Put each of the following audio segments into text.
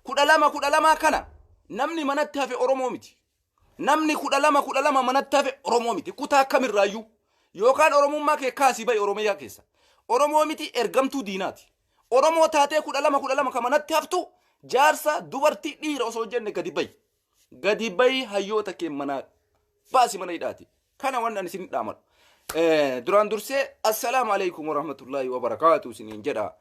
12 12 kana namni manatti hafe Oromoo miti. Namni 12 12 manatti hafe Oromoo miti. Kutaa kamirraayyuu yookaan Oromummaa kee kaasii bahi Oromiyaa keessa. Oromoo miti, ergamtuu diinaati. Oromoo taatee 12 12 ka manatti haftu, jaarsa, dubartii, dhiira osoo hin jenne gadi bahi. Gadi bahi, hayyoota kee manaa baasi mana hidhaati. Kana waan ani isin dhaamadhu. Duraan dursee assalaamu alaikum warahmatullaahi wabarakaatu isiniin jedha.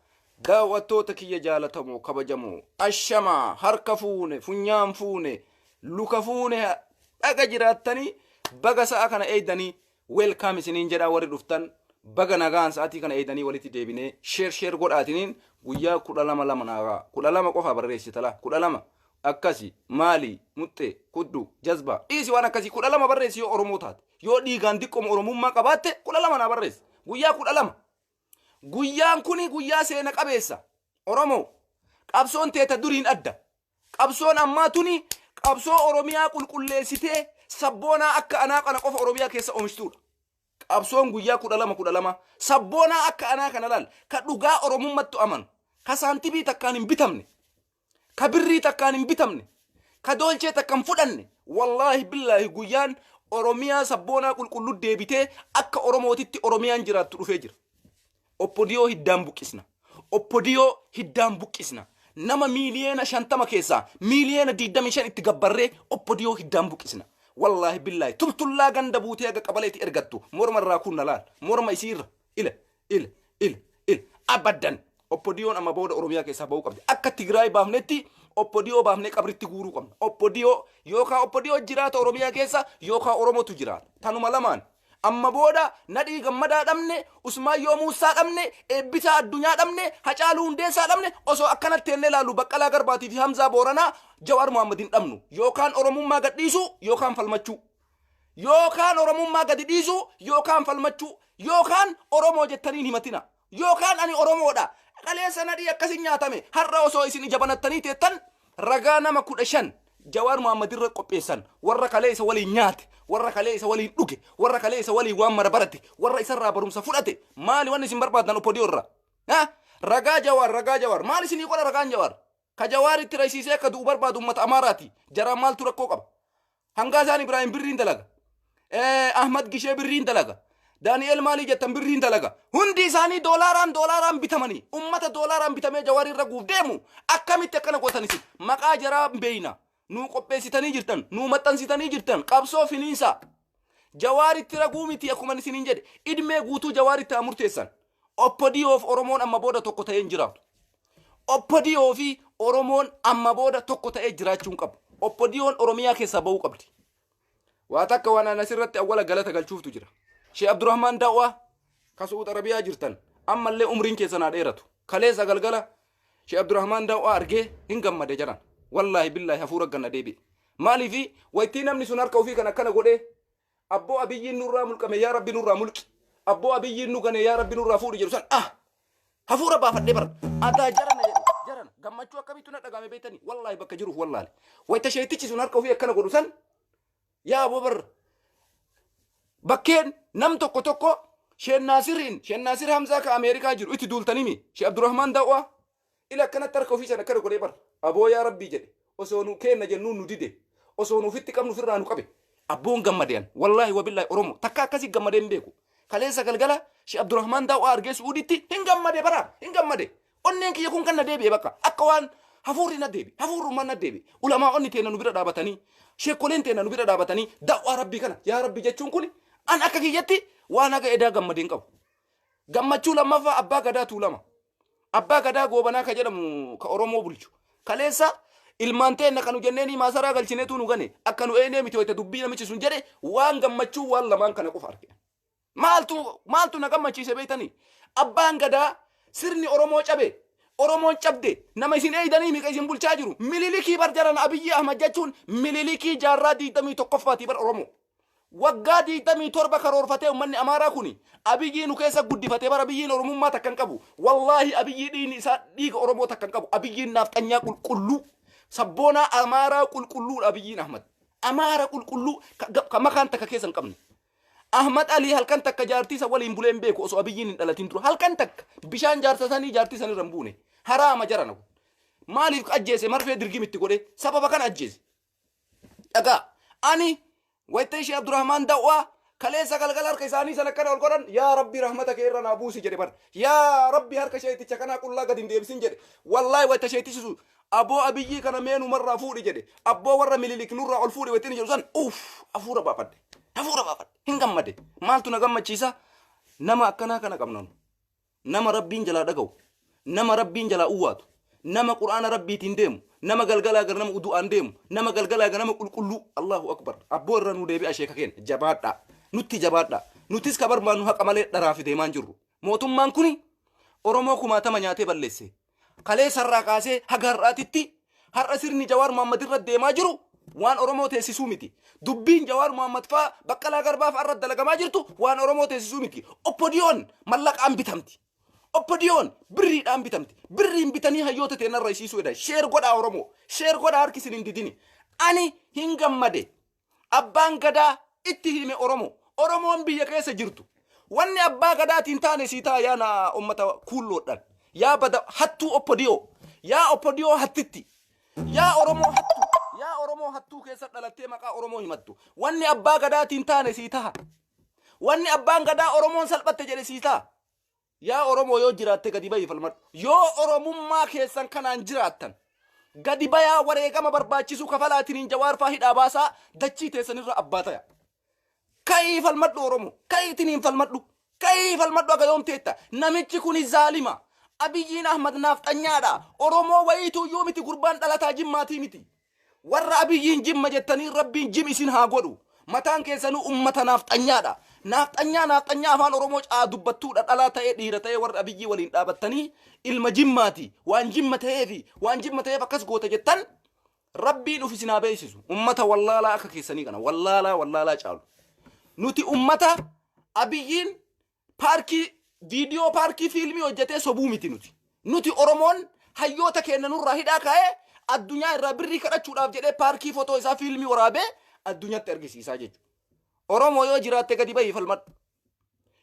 Daawwattoota kiyya jaalatamoo kabajamoo, ashamaa, harka fuune, funyaan fuune, luka fuune, dhaga jiraattanii, baga sa'a kana eeydanii, welcome isiniin jedha. Warri dhuftan baga nagaan sa'atii kana eeydanii walitti deebinee. Share share godhaatiniin guyyaa 12 lama naagaa 12 qofa barreessitala 12 akkasi maali muxxee kuddu jazbaa dhiisi, waan akkasii 12 barreessi. Yoo Oromoo taate, yoo dhiigaan diqqoma Oromummaa qabaatte, 12 naa barreessi. Guyyaa 12, guyyaan kuni guyyaa seena qabeessa. Oromoo, qabsoon teeta duriin adda. Qabsoon ammaa tuni qabsoo Oromiyaa qulqulleessitee sabboonaa akka anaa kana qofa Oromiyaa keessa oomishtuudha. Qabsoon guyyaa 12 12 sabboonaa akka anaa kana laal, ka dhugaa Oromummattu amanu, ka saantibii takkaan hin bitamne, ka birrii takkaan hin bitamne, ka doolchee takka hin fudhanne. Wallaahi billaahi, guyyaan Oromiyaa sabboonaa qulqulluu deebitee akka Oromootitti Oromiyaan jiraattu dhufee jira. Oppodiyoo hiddaan buqqisna. Oppodiyoo hiddaan buqqisna. Nama miiliyoona 50 keessaa miiliyoona 25 itti gabbarree oppodiyoo hiddaan buqqisna. Wallaahi billaahi, tultullaa ganda buutee haga qabaleetti ergattu morma irraa kunna laal. Morma isiirra ila ila ila ila abaddan. Oppodiyoon amma booda Oromiyaa keessaa ba'uu qabdi. Akka Tigraay baafnetti oppodiyoo baafnee qabritti guuruu qabna. Oppodiyoo yookaan oppodiyoo jiraata Oromiyaa keessa yookaan Oromotu jiraata. Tanuma lamaan. Amma booda Nadhii Gammadaa dhabne, Usmaayyoo Muusaa dhabne, Eebbisaa Addunyaa dhabne, Hacaaluu Hundeessaa dhabne, osoo akkanatti teennee ilaallu Baqqalaa Garbaatii fi Hamzaa Booranaa, Jawaar Mohaammed hin dhabnu. Yookaan Oromummaa gadhiisuu yookaan falmachuu. Yookaan Oromummaa gadi dhiisuu yookaan falmachuu. Yookaan Oromoo jettanii hin himatina. Yookaan ani Oromoodha. Kaleessa Nadhii akkasin nyaatame. Har'a osoo isin ija banattanii teettan ragaa nama 15 Jawaar Mohaammed irra qopheessan, warra kalee isa waliin nyaate, warra kalee isa waliin dhuge, warra kalee isa waliin waan mara barate, warra isarraa barumsa fudhate. Maali wanni isin barbaadan oppodiyoo irraa? Ha? Ragaa Jawaar, ragaa Jawaar. Maal isinii godha ragaan Jawaar? Ka Jawaar itti raysiisee akka du'u barbaadu uummata Amaaraati. Jaraan maaltu rakkoo qaba? Hangaasaan Ibraahim birriin dalaga. Ahmad Gishee birriin dalaga. Daani'eel maalii jettan birriin dalaga. Hundi isaanii doolaaraan doolaaraan bitamanii ummata doolaaraan bitamee Jawaar irra guuf deemu. Akkamitti akkana gootan isin? Maqaa jaraa hin beeyna. Nuu qopheessitanii jirtan, nuu maxxansitanii jirtan, qabsoo finiinsaa. Jawaaritti raguu miti, akkuma isiniin jedhe, idmee guutuu Jawaaritti haa murteessan. Oppodiyoof Oromoon amma booda tokko ta'ee hin jiraatu. Oppodiyoo fi Oromoon amma booda tokko ta'ee jiraachuu hin qabu. Oppodiyoon Oromiyaa keessaa ba'uu qabdi. Waa takka waan ani asirratti awwala galata galchuuftu jira. Sheekh Abdurrahmaan Da'waa ka Su'uud Arabiyaa jirtan, ammallee umriin keessan haa dheeratu. Kaleessa galgala Sheekh Abdurrahmaan Da'waa argee hin gammade jedhan. Wallaahi billaahi, hafuura ganna deebi'e. Maaliifi waytii namni sun harka ofii kan akkana godhee, "Abboo, Abiyyiin nurraa mulqame, yaa Rabbi nurraa mulqi. Abboo, Abiyyiin nu gane, yaa Rabbi nurraa fuudhi" jedhu san, ah, hafuura baafadhee bara. Adaa jarana jedhe, jarana gammachuu akkamiitu na dhagahame beektanii? Wallaahi bakka jiruuf wallaale. Wayta sheetichi sun harka ofii akkana godhu san, yaa aboo, bar bakkeen nam tokko tokko Sheen Naasiriin, Sheen Naasir Hamzaa ka Ameerikaa jiru itti duultanimi. Shee Abdurrahmaan Da'waa ila akkanatti harka ofii sana akkana godhee bar, "Aboo, yaa Rabbii" jedhe, "osoo nu keenna jennuun nu dide, osoo nu ofitti qabnu ofirraa nu qabe." Abboon gammadean, wallaahi wabillaahi, Oromo takka akkasii gammadee hin beeku. Kaleessa galgala Shee Abdurrahmaan Da'waa argee Su'uuditti hin gammade, bara hin gammade. Onneen kiyya kun kan na deebi'e, bakka akka waan hafuurri na deebi, hafuurrummaan na deebi. Ulamaa'onni teena nu bira dhaabatanii, sheekoleen teena nu bira dhaabatanii, da'waa Rabbii kana yaa Rabbi jechuun kun an akka kiyyatti waan haga edaa gammadee hin qabu. Gammachuu lammaffaa, Abbaa Gadaa Tuulama. Abbaa Gadaa Goobanaa ka jedhamu ka Oromoo bulchu. Kaleessa ilmaan teenna kanu jenneenii maasaraa galchineetu nu gane, akka nu eenee miti. Wayita dubbii namichi sun jedhe, waan gammachuu waan lamaan kana qofa arge. Maaltu maaltu na gammachiise beektanii? Abbaan Gadaa sirni Oromoo cabe. Oromoon cabde, nama isin eeydanii miqa isin bulchaa jiru. Mililikii bar jaran. Abiyyi Ahmad jechuun Mililikii jaarraa 21ffaatii bar Oromoo. Waggaa 27 karoorfatee uummanni Amaaraa kuni Abiyyii nu keessa guddifatee bara. Abiyyiin Oromummaa takka hin qabu. Wallaahi, Abiyyii dhiigni isaa dhiiga Oromoo takka hin qabu. Abiyyiin naafxanyaa qulqulluu. Sabboonaa Amaaraa qulqulluudha Abiyyiin Ahmad. Amaara qulqulluu ka makaan takka keessa hin qabne. Ahmad Alii halkan takka jaartii isa waliin bulee hin beeku osoo Abiyyiin hin dhalatin dura. Halkan takka bishaan jaarsa sanii jaartii sanirra hin buune. Haraama jarana kun. Maaliif ajjeese? Marfee dirgim itti godhe, sababa kana ajjeese. Dhagaa, ani wayita ishee Abdurrahmaan Dawwaa kaleessa galgala harka isaanii sana akkana ol godhan, "Yaa Rabbi, rahmata kee irra naa buusi" jedhe bar. "Yaa Rabbi, harka sheeticha kanaa qullaa gadi hin deebisin" jedhe. Wallaahi, wayita sheetisisu "Abboo, Abiyyii kana meenumarraa fuudhi" jedhe. "Abboo, warra Mililik nurraa ol fuudhi" wayita inni jedhu san, uff, hafuura baafadhe, hafuura baafadhe, hin gammade. Maaltu na gammachiisa? Nama akkanaa kana qabna nu. Nama Rabbiin jalaa dhaga'u, nama Rabbiin jalaa uwwaatu, nama Qur'aana Rabbiitiin deemu, nama galgalaa gara nama udu'aan deemu, nama galgalaa gara nama qulqulluu. Allahu akbar! Abboo, irra nuu deebi'a. Sheeka keenya, jabaadhaa, nutti jabaadhaa. Nutis ka barbaannu haqa malee dharaaf deemaan jirru. Mootummaan kuni Oromoo kumaatama nyaatee balleesse. Kaleessarraa kaasee haga har'aatitti, har'a sirni Jawaar Muhammad irra deemaa jiru waan Oromoo teessisuu miti. Dubbiin Jawaar Muhammad faa, Baqqalaa Garbaa faa irra dalagamaa jirtu waan Oromoo teessisuu miti. Oppodiyoon mallaqaan bitamti. Oppodiyoon birriidhaan bitamti. Birriin bitanii hayyoota teenarra isiisuu jedha. Share godhaa Oromoo. Share godhaa, harki isin hin didini. Ani hin gammade. Abbaan Gadaa itti hime Oromoo. Oromoon biyya keessa jirtu. Wanni abbaa Gadaatiin taane sii ta'a, yaa na ummata kuulloodhaan. Yaa bada hattuu Oppodiyoo. Yaa Oppodiyoo hattitti. Yaa Oromoo hattuu. Yaa Oromoo hattuu keessa dhalattee maqaa Oromoo himattu. Wanni abbaa Gadaatiin taane sii ta'a. Wanni abbaan Gadaa Oromoon salphatte jedhe sii ta'a. Yaa Oromoo, yoo jiraatte gadi bayi falmadhu. Yoo Oromummaa keessan kanaan jiraattan, gadi bayaa, wareegama barbaachisu kafalaatiniin Jawaar faa hidhaa baasaa, dachii teessanirra abbaa taya. Ka'ii falmadhu Oromoo. Ka'iitiniin falmadhu. Ka'ii falmadhu, aga yoom teetta? Namichi kuni zaalima. Abiyyiin Ahmad naafxanyaadha. Oromoo wayiitu iyyuu miti, gurbaan dhalataa Jimmaatii miti. Warra Abiyyiin Jimma jettanii, Rabbiin jim isin haa godhu. Mataan keessanuu ummata naafxanyaadha. Naafxanyaa, naafxanyaa afaan Oromoo caa dubbattuudha. Dhalaa ta'ee dhiira ta'ee, warra Abiyyii waliin dhaabattanii ilma Jimmaati. Waan Jimma ta'eefi, waan Jimma ta'eef akkas goota jettan, Rabbiin uf isin haa beeksisu. Ummata wallaalaa akka keessanii kana wallaalaa wallaalaa caalu. Nuti ummata Abiyyiin paarkii viidiyoo, paarkii fiilmii hojjetee sobuu miti nuti. Nuti Oromoon hayyoota keenya nurraa hidhaa kaa'ee, addunyaa irraa birrii kadhachuudhaaf jedhee paarkii fotoo isaa fiilmii waraabee addunyaatti argisiisaa jechuudha. Oromoo, yoo jiraatte gadi bahii falmadhu.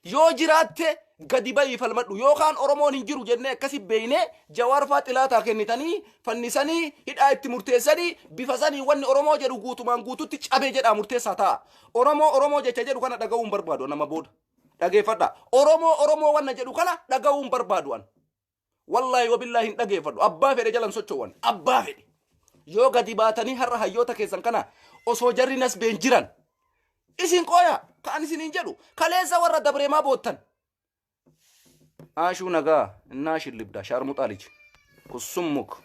Yoo jiraatte gadi bahii falmadhu. Yookaan Oromoon hin jiru jennee akkasi beeynee Jawaar faa xilaataa kennitanii fannisanii hidhaa itti murteessanii, bifa sanii wanni Oromoo jedhu guutumaan guututti cabe jedhaa murteessaa ta'a. Oromoo Oromoo jecha jedhu kana dhaga'uu hin barbaadu nama booda. Dhageeffadha. Oromoo Oromoo wanna jedhu kana dhaga'uu hin barbaadu an. Wallaahi wabillaahi, hin dhageeffadhu. Abbaa fedhe jalan socho'an. Abbaa fedhe. Yoo gadi baatanii har'a hayyoota keessan kana osoo jarri nasbeen jiran isin qooya ka'an isiniin jedhu, kaleessa warra dabreemaa boottan. Aashuu nagaa innaashin libda shaarmuxaa liji. Kusummuk.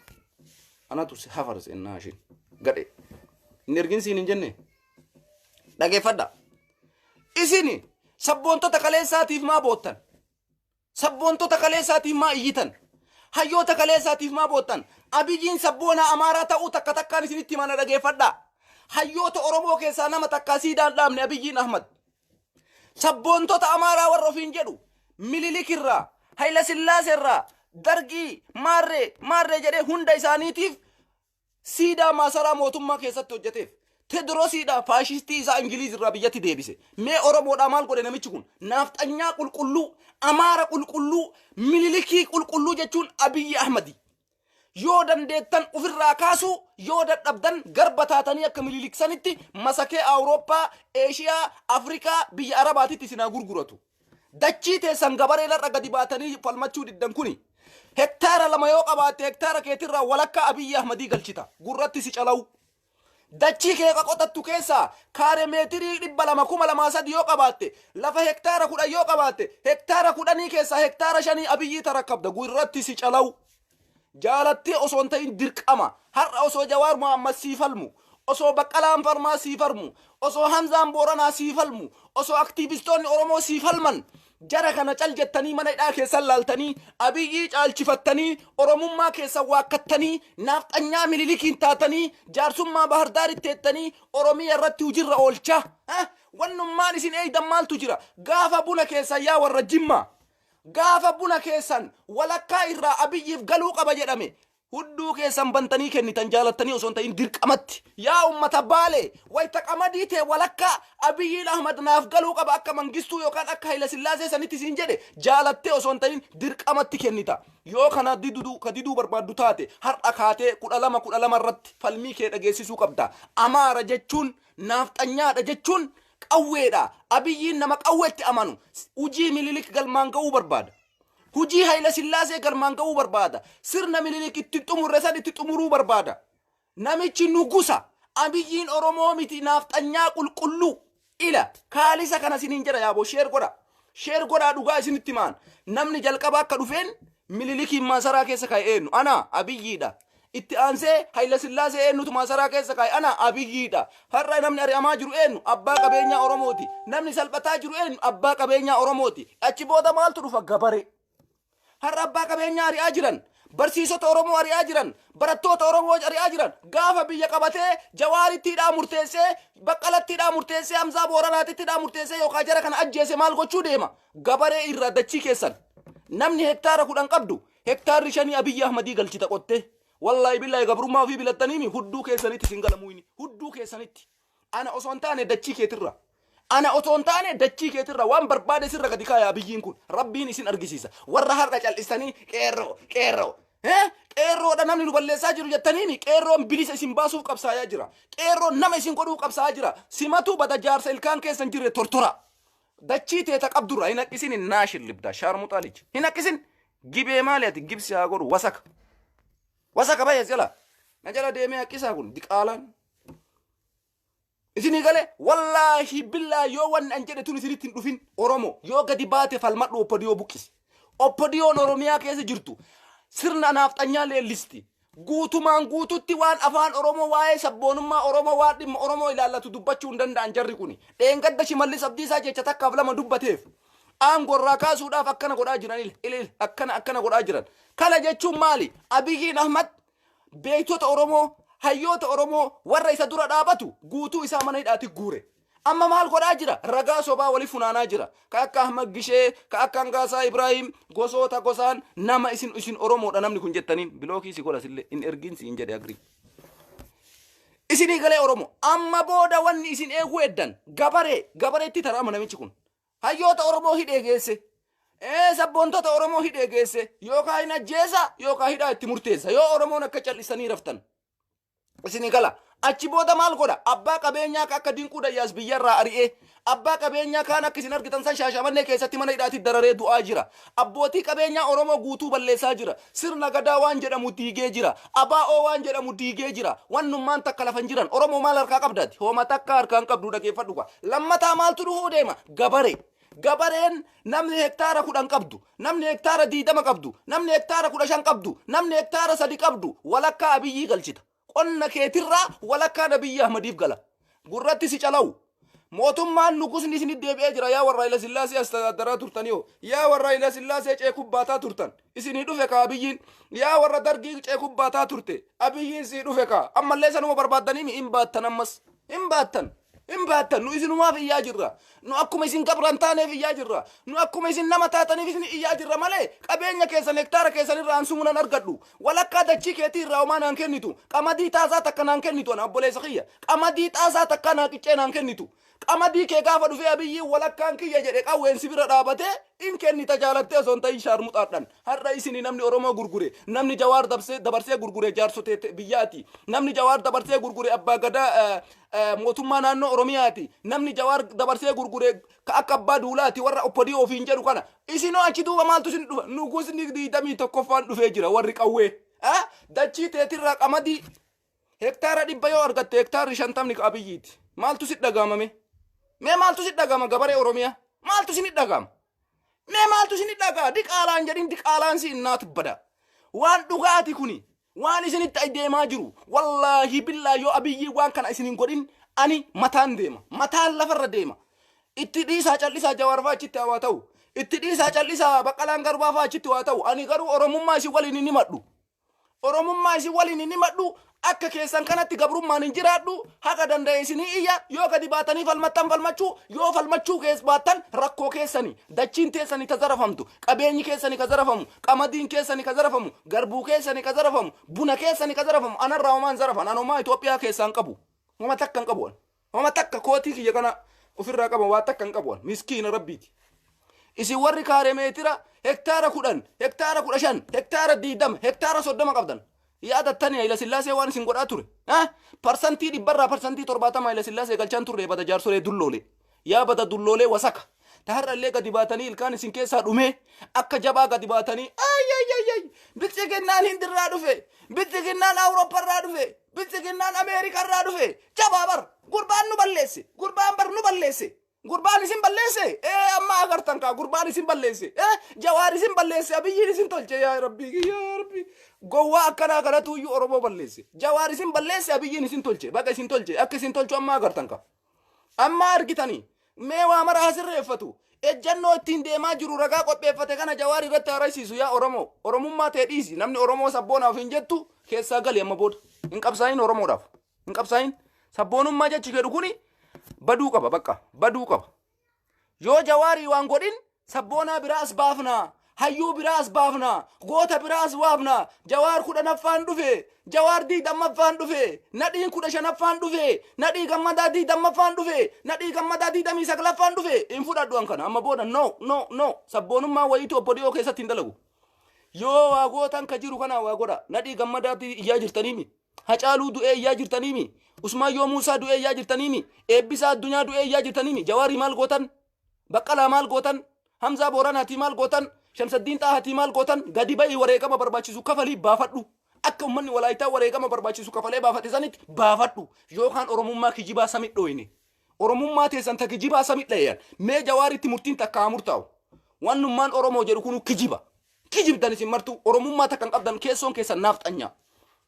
Anatu si hafarse innaashin. Gadhe. Hin ergin siin hin jenne. Dhageeffadha. Isin sabboontota kaleessaatiif maa boottan? Sabboontota kaleessaatiif maa iyyitan? Hayyoota kaleessaatiif maa boottan? Abiyyiin sabboonaa Amaaraa ta'uu takka takkaan isinitti himana, dhageeffadha. Hayyoota Oromoo keessaa nama takkaa siidaan dhaabne Abiyyiin Ahmad. Sabboontota Amaaraa warra ofiin jedhu, Mililik irraa, Hayila Sillaasee irraa, Dargii, maarree, maarree jedhee hunda isaaniitiif siidaa maasaraa mootummaa keessatti hojjeteef. Tedrosiidha faashistii isaa Ingiliiz irraa biyyatti deebise. Mee Oromoodhaa maal godhe namichi kun? Naafxanyaa qulqulluu, Amaara qulqulluu, Mililikii qulqulluu jechuun Abiyyi Ahmadi. Yoo dandeettan ofirraa kaasuu, yoo dadhabdan garba taatanii akka Mililik sanitti masakee Awurooppaa, Eeshiyaa, Afrikaa, biyya Arabaatitti isin haa gurguratu. Dachii teessan gabareen har'a gadi baatanii falmachuu diddan kuni, hektaara 2 yoo qabaatte, hektaara keetirraa walakkaa Abiyyi Ahmadii galchita. Gurratti si calawu. Dachii kee qotattu keessaa kaare meetirii 200, 2000, 3000 yoo qabaatte, lafa hektaara 10 yoo qabaatte, hektaara 10 keessaa hektaara 5 Abiyyii tarakkabda. Gurratti si calawu. Jaalattee osoo hin ta'in dirqama. Har'a osoo Jawaar Mohammad sii falmu, osoo Baqqalaan Falmaa sii falmu, osoo Hamzaan Booranaa sii falmu, osoo aktiivistoonni Oromoo sii falman, jara kana cal jettanii mana hidhaa keessan laaltanii, Abiyyii caalchifattanii, Oromummaa keessan waakkattanii, naafxanyaa Mililikiin taatanii, jaarsummaa Bahardaaritti teettanii Oromiyaa irratti hujirra oolchaa. Wannummaan isin eeydan maaltu jira? Gaafa buna keessan, yaa warra Jimmaa, gaafa buna keessan walakkaa irraa Abiyyiif galuu qaba jedhame. Hudduu keessan bantanii kennitan jaalattanii osoo hin ta'in dirqamatti. Yaa ummata Baalee, wayta qamadii tee walakkaa Abiyyiin Ahmad naaf galuu qaba akka Mangistuu yookaan akka Hayila Sillaasee sanitti siin jedhe, jaalattee osoo hin ta'in dirqamatti kennita. Yoo kana diduu ka diduu barbaaddu taate, har'a kaatee 12 12 irratti falmii kee dhageessisuu qabda. Amaara jechuun naafxanyaadha jechuun qawweedha. Abiyyiin nama qawweetti amanu, hujii Mililik galmaan ga'uu barbaada. Hujii Hayila Sillaasee galmaan ga'uu barbaada. Sirna Mililik itti xumurre san itti xumuruu barbaada. Namichi nugusa. Abiyyiin Oromoo miti, naafxanyaa qulqulluu. Ila kaalisa kana isiniin jedha, yaaboo share godha. Share godhaa, dhugaa isinitti maan. Namni jalqaba akka dhufeen Mililikiin maasaraa keessa kaa'e eenyu? Ana Abiyyiidha. Itti aansee Hayila Sillaasee eenyutu maasaraa keessa kaa'e? Ana Abiyyiidha. Har'a namni ari'amaa jiru eenyu? Abbaa qabeenyaa Oromooti. Namni salphataa jiru eenyu? Abbaa qabeenyaa Oromooti. Achi booda maaltu dhufa? Gabaree. Har'a abbaa qabeenyaa ari'aa jiran. Barsiisota Oromoo ari'aa jiran. Barattoota Oromoo ari'aa jiran. Gaafa biyya qabatee Jawaaritti hidhaa murteessee, Baqqalatti hidhaa murteessee, Hamzaa Booranaatitti hidhaa murteessee yookaan jara kana ajjeese maal gochuu deema? Gabaree irraa dachii keessan. Namni hektaara 10 qabdu, hektaarri 5 Abiyyi Ahmadii galchita qottee. Wallaahi billaahi, gabrummaa ofii bilattaniimi hudduu keessanitti isin galamuu inni. Hudduu keessanitti. Ana osoo hin taane dachii keetirra. Ana osoo hin taane dachii keetirra waan barbaade sirra gadi kaaya Abiyyiin kun. Rabbiin isin argisiisa. Warra har'a cal'istanii qeerroo qeerroo. Qeerroodha namni nu balleessaa jiru jettaniimi, qeerroon bilisa isin baasuuf qabsaayaa jira. Qeerroon nama isin godhuuf qabsaayaa jira. Simatu bada jaarsa ilkaan keessan jirre tortora. Dachii teeta qabdurra hin haqqisin, hin naashin libdaa shaarmuxaa liji. Hin haqqisin. Gibee maali ati? Gibsi haa godhu wasaka. Wasaka bahe jala. Na jala deemee haqqisaa kun diqaalaan. Isinii galee, wallaahi billaa, yoo wanni an jedhe tun isinitti hin dhufin, Oromo yoo gadi baate falmadhu, OPDO buqqisi. OPDOn Oromiyaa keessa jirtu sirna naafxanyaa leellisti. Guutumaan guututti waan afaan Oromoo, waa'ee sabboonummaa Oromoo, waan dhimma Oromoo ilaallatu dubbachuu hin danda'an jarri kuni. Dheengadda Shimallis Abdiisaa jecha takkaaf lama dubbateef aangorraa kaasuudhaaf akkana godhaa jiran, il il akkana akkana godhaa jiran. Kana jechuun maali? Abiyyiin Ahmad beektota Oromoo, hayyoota Oromoo, warra isa dura dhaabatu guutuu isaa mana hidhaatti guure. Amma maal godhaa jira? Ragaa sobaa wali funaanaa jira. Ka akka Ahmad Gishee, ka akka Hangaasaa Ibraahim, gosoota gosaan nama isin Oromoodha namni kun jettaniin block si godha, sillee in ergin siin jedhe agrii. Isinii galee Oromoo, amma booda wanni isin eeguu eddan gabaree gabareetti tarama namichi kun. Hayyoota Oromoo hidhee geesse. Sabboontota Oromoo hidhee geesse, yookaan hin ajjeesa yookaan hidhaa itti murteessa yoo Oromoon akka callisanii raftan. Isinii gala. Achi booda maal godha? Abbaa qabeenyaa akka Dinquu Dayyaas biyyarraa ari'ee, abbaa qabeenyaa kaan akka isin argitan san Shaashamannee keessatti mana hidhaatti dararee du'aa jira. Abbootii qabeenyaa Oromoo guutuu balleessaa jira. Sirna gadaa waan jedhamu diigee jira. Abaa'oo waan jedhamu diigee jira. Wannummaan takka lafa hin jiran. Oromoo maal harkaa qabdaati? Hooma takka harkaan qabdu, dhageeffadhu kwa. Lammataa maaltu dhufuu deema? Gabaree. Gabareen namni hektaara 10 qabdu, namni hektaara 20 qabdu, namni hektaara 15 qabdu, namni hektaara 3 qabdu walakkaa Abiyyii galchita. Qonna keetirraa walakkaan Abiyyi Ahmadiif gala. Gurratti si calawu. Mootummaan nugusni isinit deebi'ee jira. Yaa warra Hayila Sillaasee astadaadaraa turtaniyoo. Yaa warra Hayila Sillaasee ceekubbaataa turtan. Isinii dhufe kaa Abiyyiin. Yaa warra Dargii ceekubbaataa turte. Abiyyiin sii dhufe kaa. Ammallee sanuma barbaaddanii hin baattan ammas. Hin baattan. Hin baattan. Nu isinumaaf iyyaa jirra. Nu akkuma isin gabran taaneef iyyaa jirra. Nu akkuma isin nama taataniif isin iyyaa jirra malee qabeenya keessan hektaara keessan irraa ansumuu nan argadhu. Walakkaa dachii keetii irraa homaa naan kennitu. Qamadii taasaa takka naan kennitu, ana obboleessa kiyya. Qamadii xaasaa takka naa qiccee naan kennitu. Qamadii kee gaafa dhufee Abiyyiin walakkaan kiyya jedhe, qawween si bira dhaabatee in kennita jaalattee osoo hin ta'in shaarmuxaadhaan. Har'a isini namni Oromoo gurgure, namni Jawaar dabarsee gurgure jaarsotee biyyaati. Namni Jawaar dabarsee gurgure abbaa gadaa mootummaa naannoo Oromiyaati. Namni Jawaar dabarsee gurgure ka akka abbaa duulaati, warra OPDO ofiin jedhu kana. Isinoo achi duuba maaltu isin dhufa? Nugusni 21ffaan dhufee jira, warri qawwee. Dachii teetirraa qamadii hektaara 100 yoo argatte, hektaarri 50 ka Abiyyiiti. Maaltu si dhagaamame? Mee maaltu si dhagaama, gabaree Oromiyaa? Maaltu isin dhagaama? Mee maaltu isin dhagaa? Diqaalaan jedhin, diqaalaan si innaatu bada. Waan dhugaati kuni. Waan isinitti deemaa jiru. Wallaahi billaa, yoo Abiyyi waan kana isin hin godhin, ani mataan deema. Mataan lafarra deema. Itti dhiisaa callisaa, Jawaar fa'aa achitti haa ta'u. Itti dhiisaa callisaa, Baqqalaan Garbaa fa'aa achitti haa ta'u. Ani garuu Oromummaa isin waliin hin himadhu. Oromummaa isin waliin hin himadhu. Akka keessan kanatti gabrummaan hin jiraadhu. Haqa danda'e isinii iyya. Yoo gadi baatanii falmattan falmachuu, yoo falmachuu keessa baattan rakkoo keessanii. Dachiin teessanii ta zarafamtu, qabeenyi keessanii ka zarafamu, qamadiin keessanii ka zarafamu, garbuu keessanii ka zarafamu, buna keessanii ka zarafamu. Anarraa homaan zarafan. An homaa Itoophiyaa keessaa hin qabu. Homa takka hin qabu an. Homa takka kootii kiyya kana ofirraa qaba, waa takka hin qabu an. Miskiina rabbiiti. Isin warri kaaree meetira hektaara 10, hektaara 15, hektaara 20, hektaara 30 qabdan. Yaadattani Hayila Sillaasee waan isin godhaa ture. Parsantii dhibbarraa parsantii 70 Hayila Sillaasee galchaan turre. Bada jaarsolee dulloolee. Yaa bada dulloolee wasaka. Ta har'allee gadi baatanii ilkaan isin keessaa dhumee akka jabaa gadi baatanii, ay ay ay ay, Biltsiginnaan Hindirraa dhufe, Biltsiginnaan Awuroopparraa dhufe, Biltsiginnaan Ameerikarraa dhufe, jabaa bar gurbaan nu balleesse, gurbaan bar nu balleesse. Gurbaan isin balleesse, ee amma agartan kaa, gurbaan isin balleesse, ee Jawaar isin balleesse, Abiyyiin isin tolche. Yaa Rabbii, yaa Rabbii, gowwaa akkanaa kanatu iyyuu Oromoo balleesse. Jawaar isin balleesse, Abiyyiin isin tolche. Baga isin tolche. Akka isin tolchu amma agartan kaa. Amma argitanii mee waa mara hasirreeffatu. Ejjannoo ittiin deemaa jiru ragaa qopheeffate kana Jawaar irratti haaraysiisu. Yaa Oromoo, Oromummaa ta'e dhiisi. Namni Oromoo sabboonaaf hin jettu keessaa gali. Amma booda hin qabsaa'in, Oromoodhaaf hin qabsaa'in. Sabboonummaa jechi jedhu kuni baduu qaba, bakka baduu qaba. Yoo Jawaarii waan godhin sabboonaa biraa as baafnaa, hayyuu biraa as baafnaa, goota biraa as baafnaa. Jawaar 10ffaan dhufe, Jawaar 20ffaan dhufe, Nadhiin 15ffaan dhufe, Nadhii Gammadaa 20ffaan dhufe, Nadhii Gammadaa 29ffaan dhufe, hin fudhadhu an kana amma booda. No, no, no. Sabboonummaa wayiitu obbo dhiyoo keessatti hin dalagu. Yoo waa gootan ka jiru kana waa godha. Nadhii Gammadaatti iyyaa jirtaniimi, Hacaaluu du'ee iyyaa jirtaniimi, Usmaayyoo Muusaa du'ee iyyaa jirtaniimi, Eebbisaa Addunyaa du'ee iyyaa jirtaniimi. Jawaarii maal gootan? Baqqalaa maal gootan? Hamzaa Booranaatii maal gootan? Shamsaddiin Xaahatii maal gootan? Gadi ba'ii wareegama barbaachisu kafalii baafadhu. Akka uummanni Walaayitaa wareegama barbaachisu kafalee baafate sanitti baafadhu. Yookaan Oromummaa kijibaa sami dhooyne. Oromummaa teessan ta kijibaa sami dhayan. Mee Jawaaritti murtiin takka haa murtaa'u. Wannummaan Oromoo jedhu kunu kijiba. Kijibdan isin martuu. Oromummaa takka hin qabdan. Keessoon keessan naafxanyaa.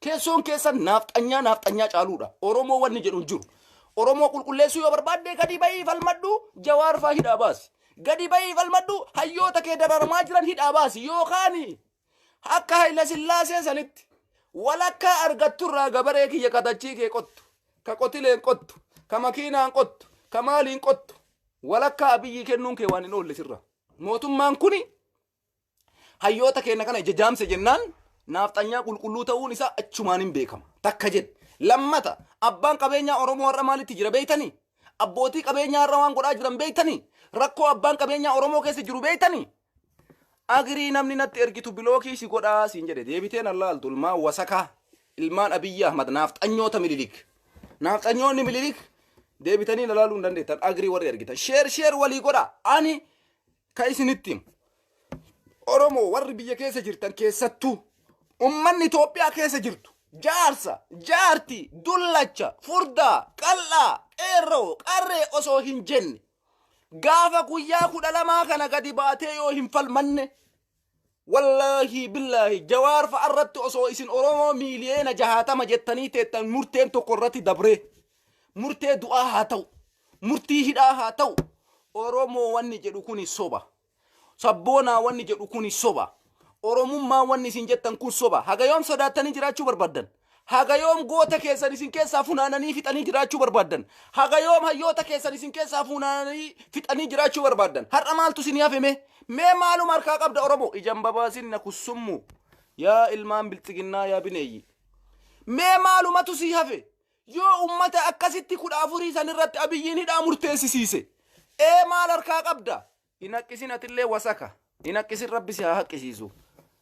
Keessoon keessan naafxanyaa, naafxanyaa caaluudha. Oromoo wanni jedhu hin jiru. Oromoo qulqulleessuu yoo barbaadde gadi ba'ii falmadhu, Jawaar faa hidhaa baasi. Gadi ba'ii falmadhu, hayyoota kee dararamaa jiran hidhaa baasi. Yookaan akka Hayila Sillaasee sanitti walakkaa argatturraa gabaree kiyya kadachii kee qottu. Ka qotileen qottu, ka makiinaan qottu, ka maaliin qottu. Walakkaa Abiyyii kennuun kee waan hin oolle sirra. Mootummaan kuni hayyoota keenya kana ija jaamse jennaan naafxanyaa qulqulluu ta'uun isaa achumaan hin beekama. Takka jedhe. Lammata, abbaan qabeenyaa Oromoo har'a maalitti jira beektanii? Abbootii qabeenyaa har'a waan godhaa jiran beektanii? Rakkoo abbaan qabeenyaa Oromoo keessa jiru beektanii? Agirii namni natti ergitu block si godhaa siin jedhe. Deebiteen allaaltu ilmaan wasakaa, ilmaan Abiyyi Ahmad, naafxanyoota Mililik. Naafxanyoonni Mililik deebitanii ilaaluu hin dandeettan. Agirii warri ergitan. Share share walii godhaa. Ani ka isinitti himu. Oromoo warri biyya keessa jirtan, keessattuu ummanni Itoophiyaa keessa jirtu, jaarsa, jaarti, dullacha, furdaa, qal'aa, qeerroo, qarree osoo hin jenne, gaafa guyyaa 12 kana gadi baatee yoo hin falmanne, wallaahi billaahi, Jawaar fa'a irratti osoo isin Oromoo miiliyoona 60 jettanii teettan murteen tokko irratti dabree, murtee du'aa haa ta'u, murtii hidhaa haa ta'u, Oromoo wanni jedhu kuni soba. Sabboonaa wanni jedhu kuni soba. Oromummaa wanni isin jettan kun soba. Haga yoom sodaattanii jiraachuu barbaaddan? Haga yoom goota keessan isin keessaa funaananii fixanii jiraachuu barbaaddan? Haga yoom hayyoota keessan isin keessaa funaananii fixanii jiraachuu barbaaddan? Har'a maaltu isin hafe mee? Mee maaluma harkaa qabda Oromoo? Ijaan babaasin na kussummu. Yaa ilmaan Bilxiginnaa, yaa bineeyyi. Mee maalumatu sii hafe? Yoo ummata akkasitti 14 san irratti Abiyyiin hidhaa murteessisiise. Ee maal harkaa qabda? Hin haqqisin atillee wasaka. Hin haqqisin, Rabbi si haa haqqisiisu.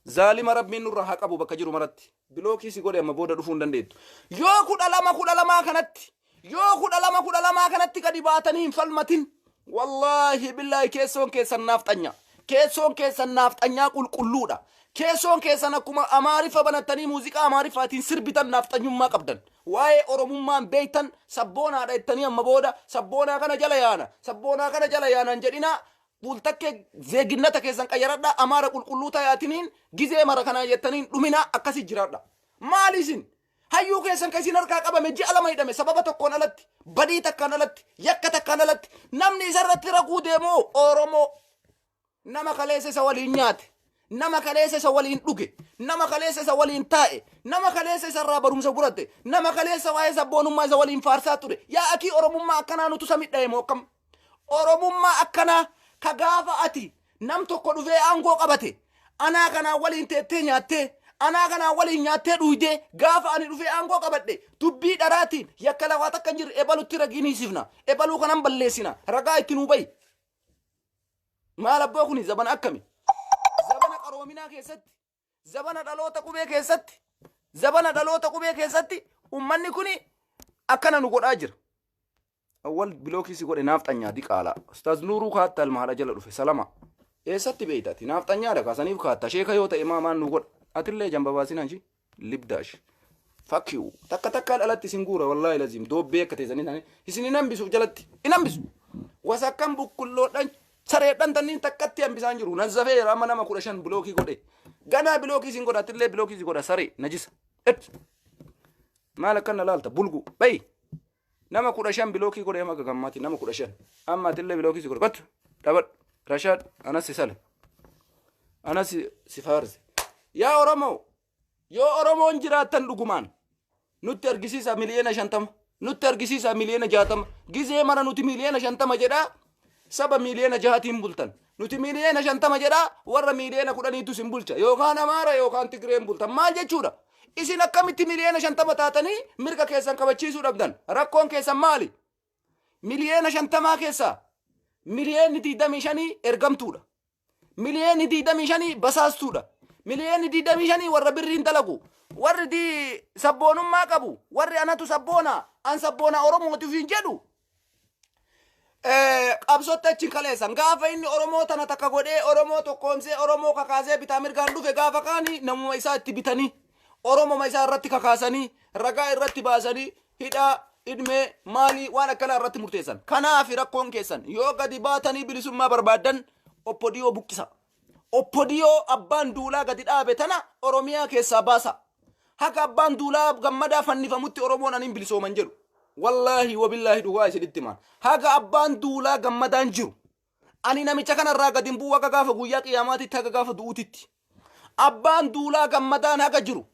Zaalima Rabbiin nurra haa qabu bakka jiru maratti. Block si godhe, amma booda dhufuu hin dandeettu. Yoo 12 12 kanatti, yoo 12 12 kanatti gadi baatanii hin falmatin, wallaahi billaahi, keessoon keessan naafxanya. Keessoon keessan naafxanyaa qulqulluudha. Keessoon keessan akkuma Amaariffa banattanii muuziqaa Amaariffaatiin sirbitan naafxanyummaa qabdan. Waa'ee Oromummaan beektan sabboonaadha jettanii amma booda sabboonaa kana jala yaana. Sabboonaa kana jala yaanaan jedhinaa. Fuultakkee zeeginnata keessan qayyaradhaa, Amaara qulqulluu tayaatiniin gizee mara kanaa jettaniin dhuminaa, akkasii jiraadha. Maali isin? Hayyuu keessan kan isin harkaa qabame ji'a 2 hidhame sababa tokkoon alatti, badii takkaan alatti, yakka takkaan alatti, namni isarratti raguu deemoo Oromoo. Nama kaleessa isa waliin nyaate, nama kaleessa isa waliin dhuge, Nama kaleessa isa waliin taa'e, nama kaleessa isarraa barumsa fudhate, nama kaleessa waa'ee sabboonummaa isa waliin faarsaa ture. Yaa akii, Oromummaa akkanaa nutu samidhaye moo akkam? Oromummaa akkanaa ka gaafa ati nam tokko dhufee aangoo qabate, anaa kanaa waliin teettee nyaattee, anaa kanaa waliin nyaattee dhuydee, gaafa ani dhufee aangoo qabadhe dubbii dharaatiin yakka lafaa takka hin jirre ebalutti ragiin hiisifna, ebaluu kanan balleessina, ragaa itti nuu bayi. Maal abboo kuni zabana akkami? Zabana qaroominaa keessatti, zabana dhaloota qubee keessatti, zabana dhaloota qubee keessatti ummanni kuni akkana nu godhaa jira. Awwal block si godhe naafxanyaa diqaalaa. Ustaaz Nuuruu kaatta almaadha jala dhufe salama. Eessatti beeytati? Naafxanyaadha kaasaniif kaatta. Sheeka yoo ta'e maa maal nu godha? Atillee jamba baasinaan shi libdaash. Fuck you. Takka takkaan alatti isin guura, wallaahi laziim. Doobbee akka teessanii isaanii isin hin hambisuuf jalatti. Hin hambisu. Wasakkan bukkulloodhaan sareedhaan tanniin takkatti hambisaan jiru. Nazzafee jira amma nama 15 block godhe. Ganaa block isin godha, atillee block si godha, saree najisa. Et. Maal akkan laalta bulgu. Bayi. Nama 15 block godhe amma gagammaati nama 15. Amma atillee block si godhe. Kottu. Dhabadhu. Rashaad, anas si sale. Anas si faarse. Yaa Oromoo, yoo Oromoon jiraattan dhugumaan nutti argisiisa 50 miliyoona, nutti argisiisa 60 miliyoona. Gizee mara nuti 50 miliyoona jedhaa saba 6 miliyoonaatiin bultan. Nuti 50 miliyoona jedhaa warra 10 miliyooniitu isin bulcha, yookaan Amaara yookaan Tigreen bultan. Maal jechuudha? Isin akkamitti 50 miliyoona taatanii mirga keessan kabachiisuu dhabdan? Rakkoon keessan maali? 50 miliyoonaa keessaa 25 miliyoonii ergamtuudha. 25 miliyoonii basaastuudha. 25 miliyoonii warra birriin dalagu. Warri di sabboonummaa qabu, warri anatu sabboona, an sabboona Oromootiif hin jedhu. Qabsootti achi hin kaleessan. Gaafa inni Oromoo tana takka godhee, Oromoo tokkoomsee, Oromoo kakaasee bitaa mirgaan dhufe, gaafa kaani namuma isaa itti bitanii, Oromoma isaa irratti kakaasanii, ragaa irratti baasanii, hidhaa idmee maalii waan akkanaa irratti murteessan. Kanaaf rakkoon keessan, yoo gadi baatanii bilisummaa barbaaddan, OPDO buqqisa. OPDO abbaan duulaa gadi dhaabe tana Oromiyaa keessaa baasa. Haga abbaan duulaa gammadaa fannifamutti Oromoon aniin bilisooman jedhu. Wallaahi wabillaahi, dhugaa isinitti himaan. Haga abbaan duulaa gammadaan jiru. Ani namicha kanarraa gadi hin bu'u haga gaafa guyyaa qiyaamaatitti, haga gaafa du'uutitti. Abbaan duulaa gammadaan haga jiru.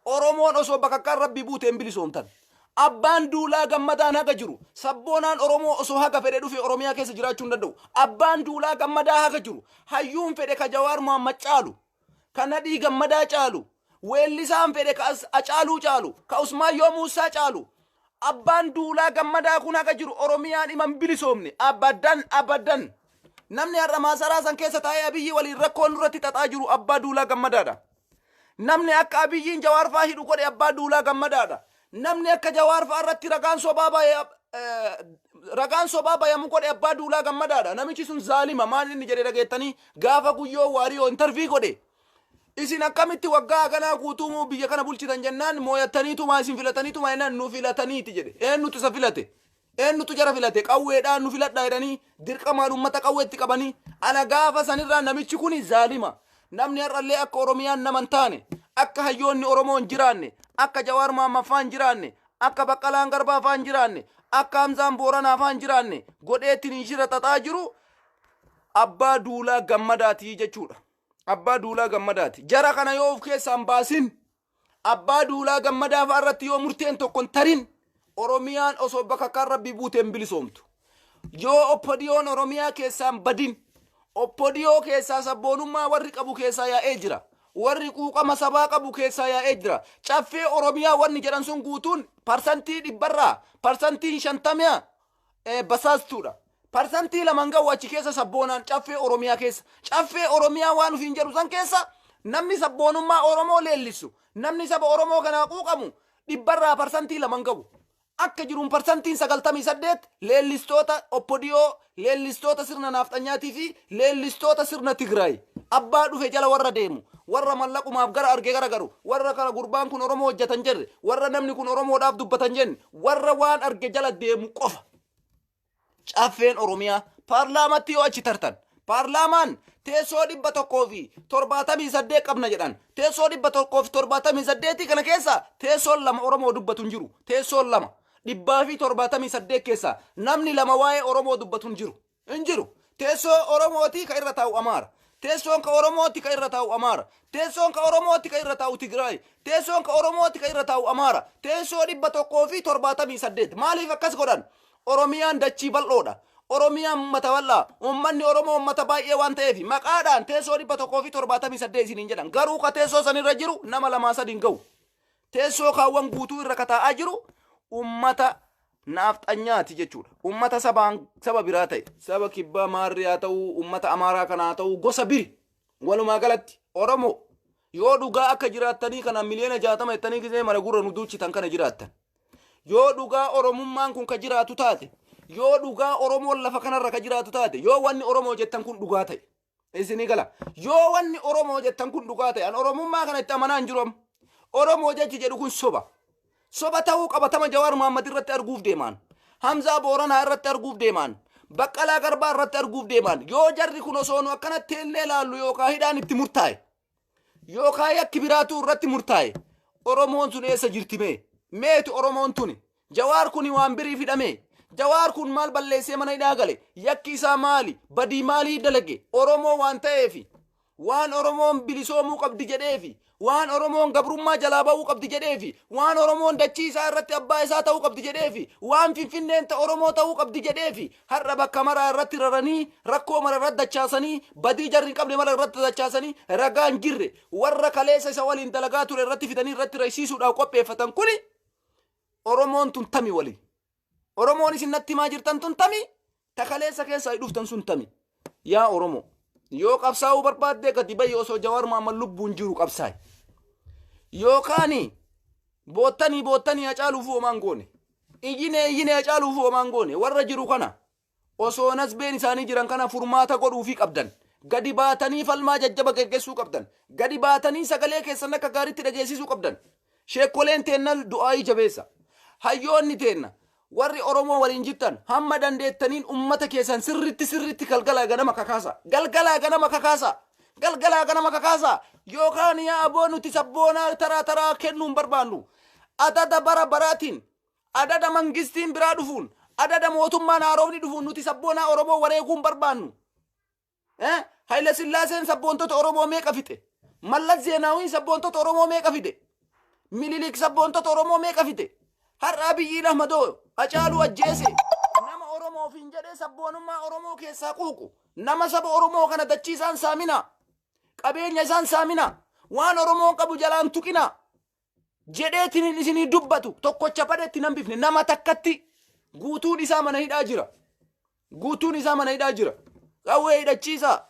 Oromoon osoo bakakkaan rabbii buute hin bilisoomtan. Abbaan duulaa gammadaan haga jiru. Sabboonaan Oromoo osoo haga fedhe dhufe Oromiyaa keessa jiraachuu hin danda'u. Abbaan duulaa gammadaa haga jiru. Hayyuun fedhe ka Jawaar Muhammad caalu, ka Nadhii Gammadaa caalu, weellisaan fedhe ka Acaaluu caalu, ka Usmaayyoo Muusaa caalu, abbaan duulaa gammadaa kun haga jiru Oromiyaan iman bilisoomne. Abadan, abadan. Namni har'a maasaraa san keessa taa'ee Abiyyi waliin rakkoo nurratti xaxaa jiru abbaa duulaa gammadaadha. Namni akka Abiyyiin Jawaar fa'aa hidhu godhe abbaa duulaa gammadaadha. Namni akka Jawaar fa'aa irratti ragaan sobaa bayamu godhe abbaa duulaa gammadaadha. Namichi sun zaalima. Maal inni jedhe dhageettanii? Gaafa guyyoo waariyoo interview godhe. Isin akkamitti waggaa haganaa guutuu biyya kana bulchitan jennaan, mooyattaniituma isin filataniituma jennaan, nu filataniiti jedhe. Eenyutu isa filate? Eenyutu jara filate? Qawweedhaan nu filadhaa jedhanii dirqamaan uummata qawweetti qabanii. Ana gaafa sanirraa namichi kuni zaalima. Namni har'allee akka Oromiyaan nama hin taane, akka hayyoonni Oromoo hin jiraanne, akka Jawaar Mohammad faa hin jiraanne, akka Baqqalaan Garbaa faa hin jiraanne, akka Hamzaan Booranaa faa hin jiraanne godheettiin hin shira xaxaa jiru abbaa duulaa gammadaatii jechuudha. Abbaa duulaa gammadaati. Jara kana yoo of keessaan baasin, abbaa duulaa gammadaa fa'a irratti yoo murteen tokko hin tarin, Oromiyaan osoo bakka rabbii buuteen bilisoomtu. Yoo OPDOn Oromiyaa keessaan badin, OPDO keessaa sabboonummaa warri qabu keessaa yaa'ee jira. Warri quuqama sabaa qabu keessaa yaa'ee jira. Caffee Oromiyaa wanni jedhan sun guutuun 100%rraa 50% basaastuudha. 2% ga'u achi keessa sabboonaan caffee Oromiyaa keessa. Caffee Oromiyaa waan ofiin jedhu san keessa namni sabboonummaa Oromoo leellisu, namni saba Oromoo kanaa quuqamu 2% ga'u. Akka jiruun 98% leellistoota OPDO, leellistoota sirna naafxanyaatii fi leellistoota sirna Tigraay. Abbaa dhufe jala warra deemu, warra mallaqumaaf gara arge gara garu, warra kana gurbaan kun Oromoo hojjetan jedhe, warra namni kun Oromoodhaaf dubbatan jenne, warra waan arge jala deemu qofa. Caffeen Oromiyaa paarlaamatti yoo achi tartan, paarlaamaan teessoo 178 qabna jedhan. Teessoo 178 kana keessa teessoon lama Oromoo dubbatu hin jiru. Teessoon lama 178 keessa namni lama waa'ee Oromoo dubbatu hin jiru, hin jiru. Teessoo Oromootii ka irra taa'u Amaara. Teessoon ka Oromootti ka irra taa'u Amaara. Teessoon ka Oromootti ka irra taa'u Tigraay. Teessoon ka Oromootti ka irra taa'u Amaara. Teessoo 178. Maaliif akkas godhan? Oromiyaan dachii bal'oodha. Oromiyaan uummata bal'aa. Uummanni Oromoo uummata baay'ee waan ta'eef maqaadhaan teessoo 178 isiniin jedhan. Garuu ka teessoo sanirra jiru nama lamaa sadi hin ga'u. Teessoo kaawwan guutuu irra ka taa'aa jiru uummata naafxanyaati jechuudha. Uummata sabaan saba biraa ta'e. Saba kibbaa maarrii haa ta'u, uummata Amaaraa kana haa ta'u, gosa biri. Walumaa galatti Oromoo yoo dhugaa akka jiraattanii kana miliyoona 60 jettanii gisee mara gurra nu duuchitan kana jiraattan. Yoo dhugaa Oromummaan kun ka jiraatu taate, yoo dhugaa Oromoon lafa kanarra ka jiraatu taate, yoo wanni Oromoo jettan kun dhugaa ta'e. Isinii gala. Yoo wanni Oromoo jettan kun dhugaa ta'e, an Oromummaa kana itti amanaa hin jiru amma. Oromoo jechi jedhu kun soba. Soba ta'uu qabatama Jawaar Muhammad irratti arguuf deemaan. Hamzaa Booranaa irratti arguuf deemaan. Baqqalaa Garbaa irratti arguuf deemaan. Yoo jarri kun osoo nu akkanatti illee laallu yookaan hidhaan itti murtaa'e, yookaan yakki biraatu irratti murtaa'e, Oromoon sun eessa jirti mee? Meeti Oromoon tuni? Jawaar kuni waan biriif hidhame? Jawaar kun maal balleessee mana hidhaa gale? Yakki isaa maali? Badii maalii dalage? Oromoo waan ta'eefi, waan Oromoon bilisoomuu qabdi jedheefi, waan Oromoon gabrummaa jalaa ba'uu qabdi jedheefi, waan Oromoon dachii isaa irratti abbaa isaa ta'uu qabdi jedheefi, waan Finfinneen ta Oromoo ta'uu qabdi jedheefi, har'a bakka maraa irratti raranii, rakkoo mara irratti dachaasanii, badii jarri hin qabne mara irratti dachaasanii, ragaa hin jirre warra kaleessa isa waliin dalagaa ture irratti fidanii irratti raysiisuudhaaf qopheeffatan kuni, Oromoon tun tami walii? Oromoon isin natti himaa jirtan tun tami? Ta kaleessa keessaa dhuftan sun tami? Yaa Oromoo, yoo qabsaa'uu barbaaddee gadi bahi, osoo Jawaar Mohammad lubbuun jiru qabsaa'i. Yookaan boottanii boottanii Hacaaluuf homaan goone. Iyyinee iyyinee Hacaaluuf homaan goone. Warra jiru kana osoo nasbeen isaanii jiran kana furmaata godhuufii qabdan. Gadi baatanii falmaa jajjaba geggeessuu qabdan. Gadi baatanii sagalee keessan akka gaariitti dhageessisuu qabdan. Sheekkoleen teenna du'aayii jabeessa. Hayyoonni teenna warri Oromoo waliin jirtan hamma dandeettaniin ummata keessan sirritti sirritti galgalaa ganama kakaasa. Galgalaa ganama kakaasa. Galgalaa ganama kakaasa. Yookaan yaa aboo, nuti sabboonaa taraa taraa kennuu hin barbaannu. Adada bara baraatiin, adada mangistiin biraa dhufuun, adada mootummaan haaromni dhufuun nuti sabboonaa Oromoo wareeguu hin barbaannu. Hayila Sillaaseen sabboontota Oromoo meeqa fixe? Mallas Zeenaawiin sabboontota Oromoo meeqa fide? Minilik sabboontota Oromoo meeqa fixe? Har'a Abiyyiin Ahmadoo Hacaaluu ajjeese. Nama Oromoof hin jedhee sabboonummaa Oromoo keessaa quuqu. Nama saba Oromoo kana dachii isaan saamina. Qabeenya isaan saamina. Waan Oromoon qabu jalaan tuqina jedheetiin isinii dubbatu tokkocha badetti nan bifne nama takkatti guutuun isaa mana hidhaa jira. Guutuun isaa mana hidhaa jira. Qawwee hidhachiisaa.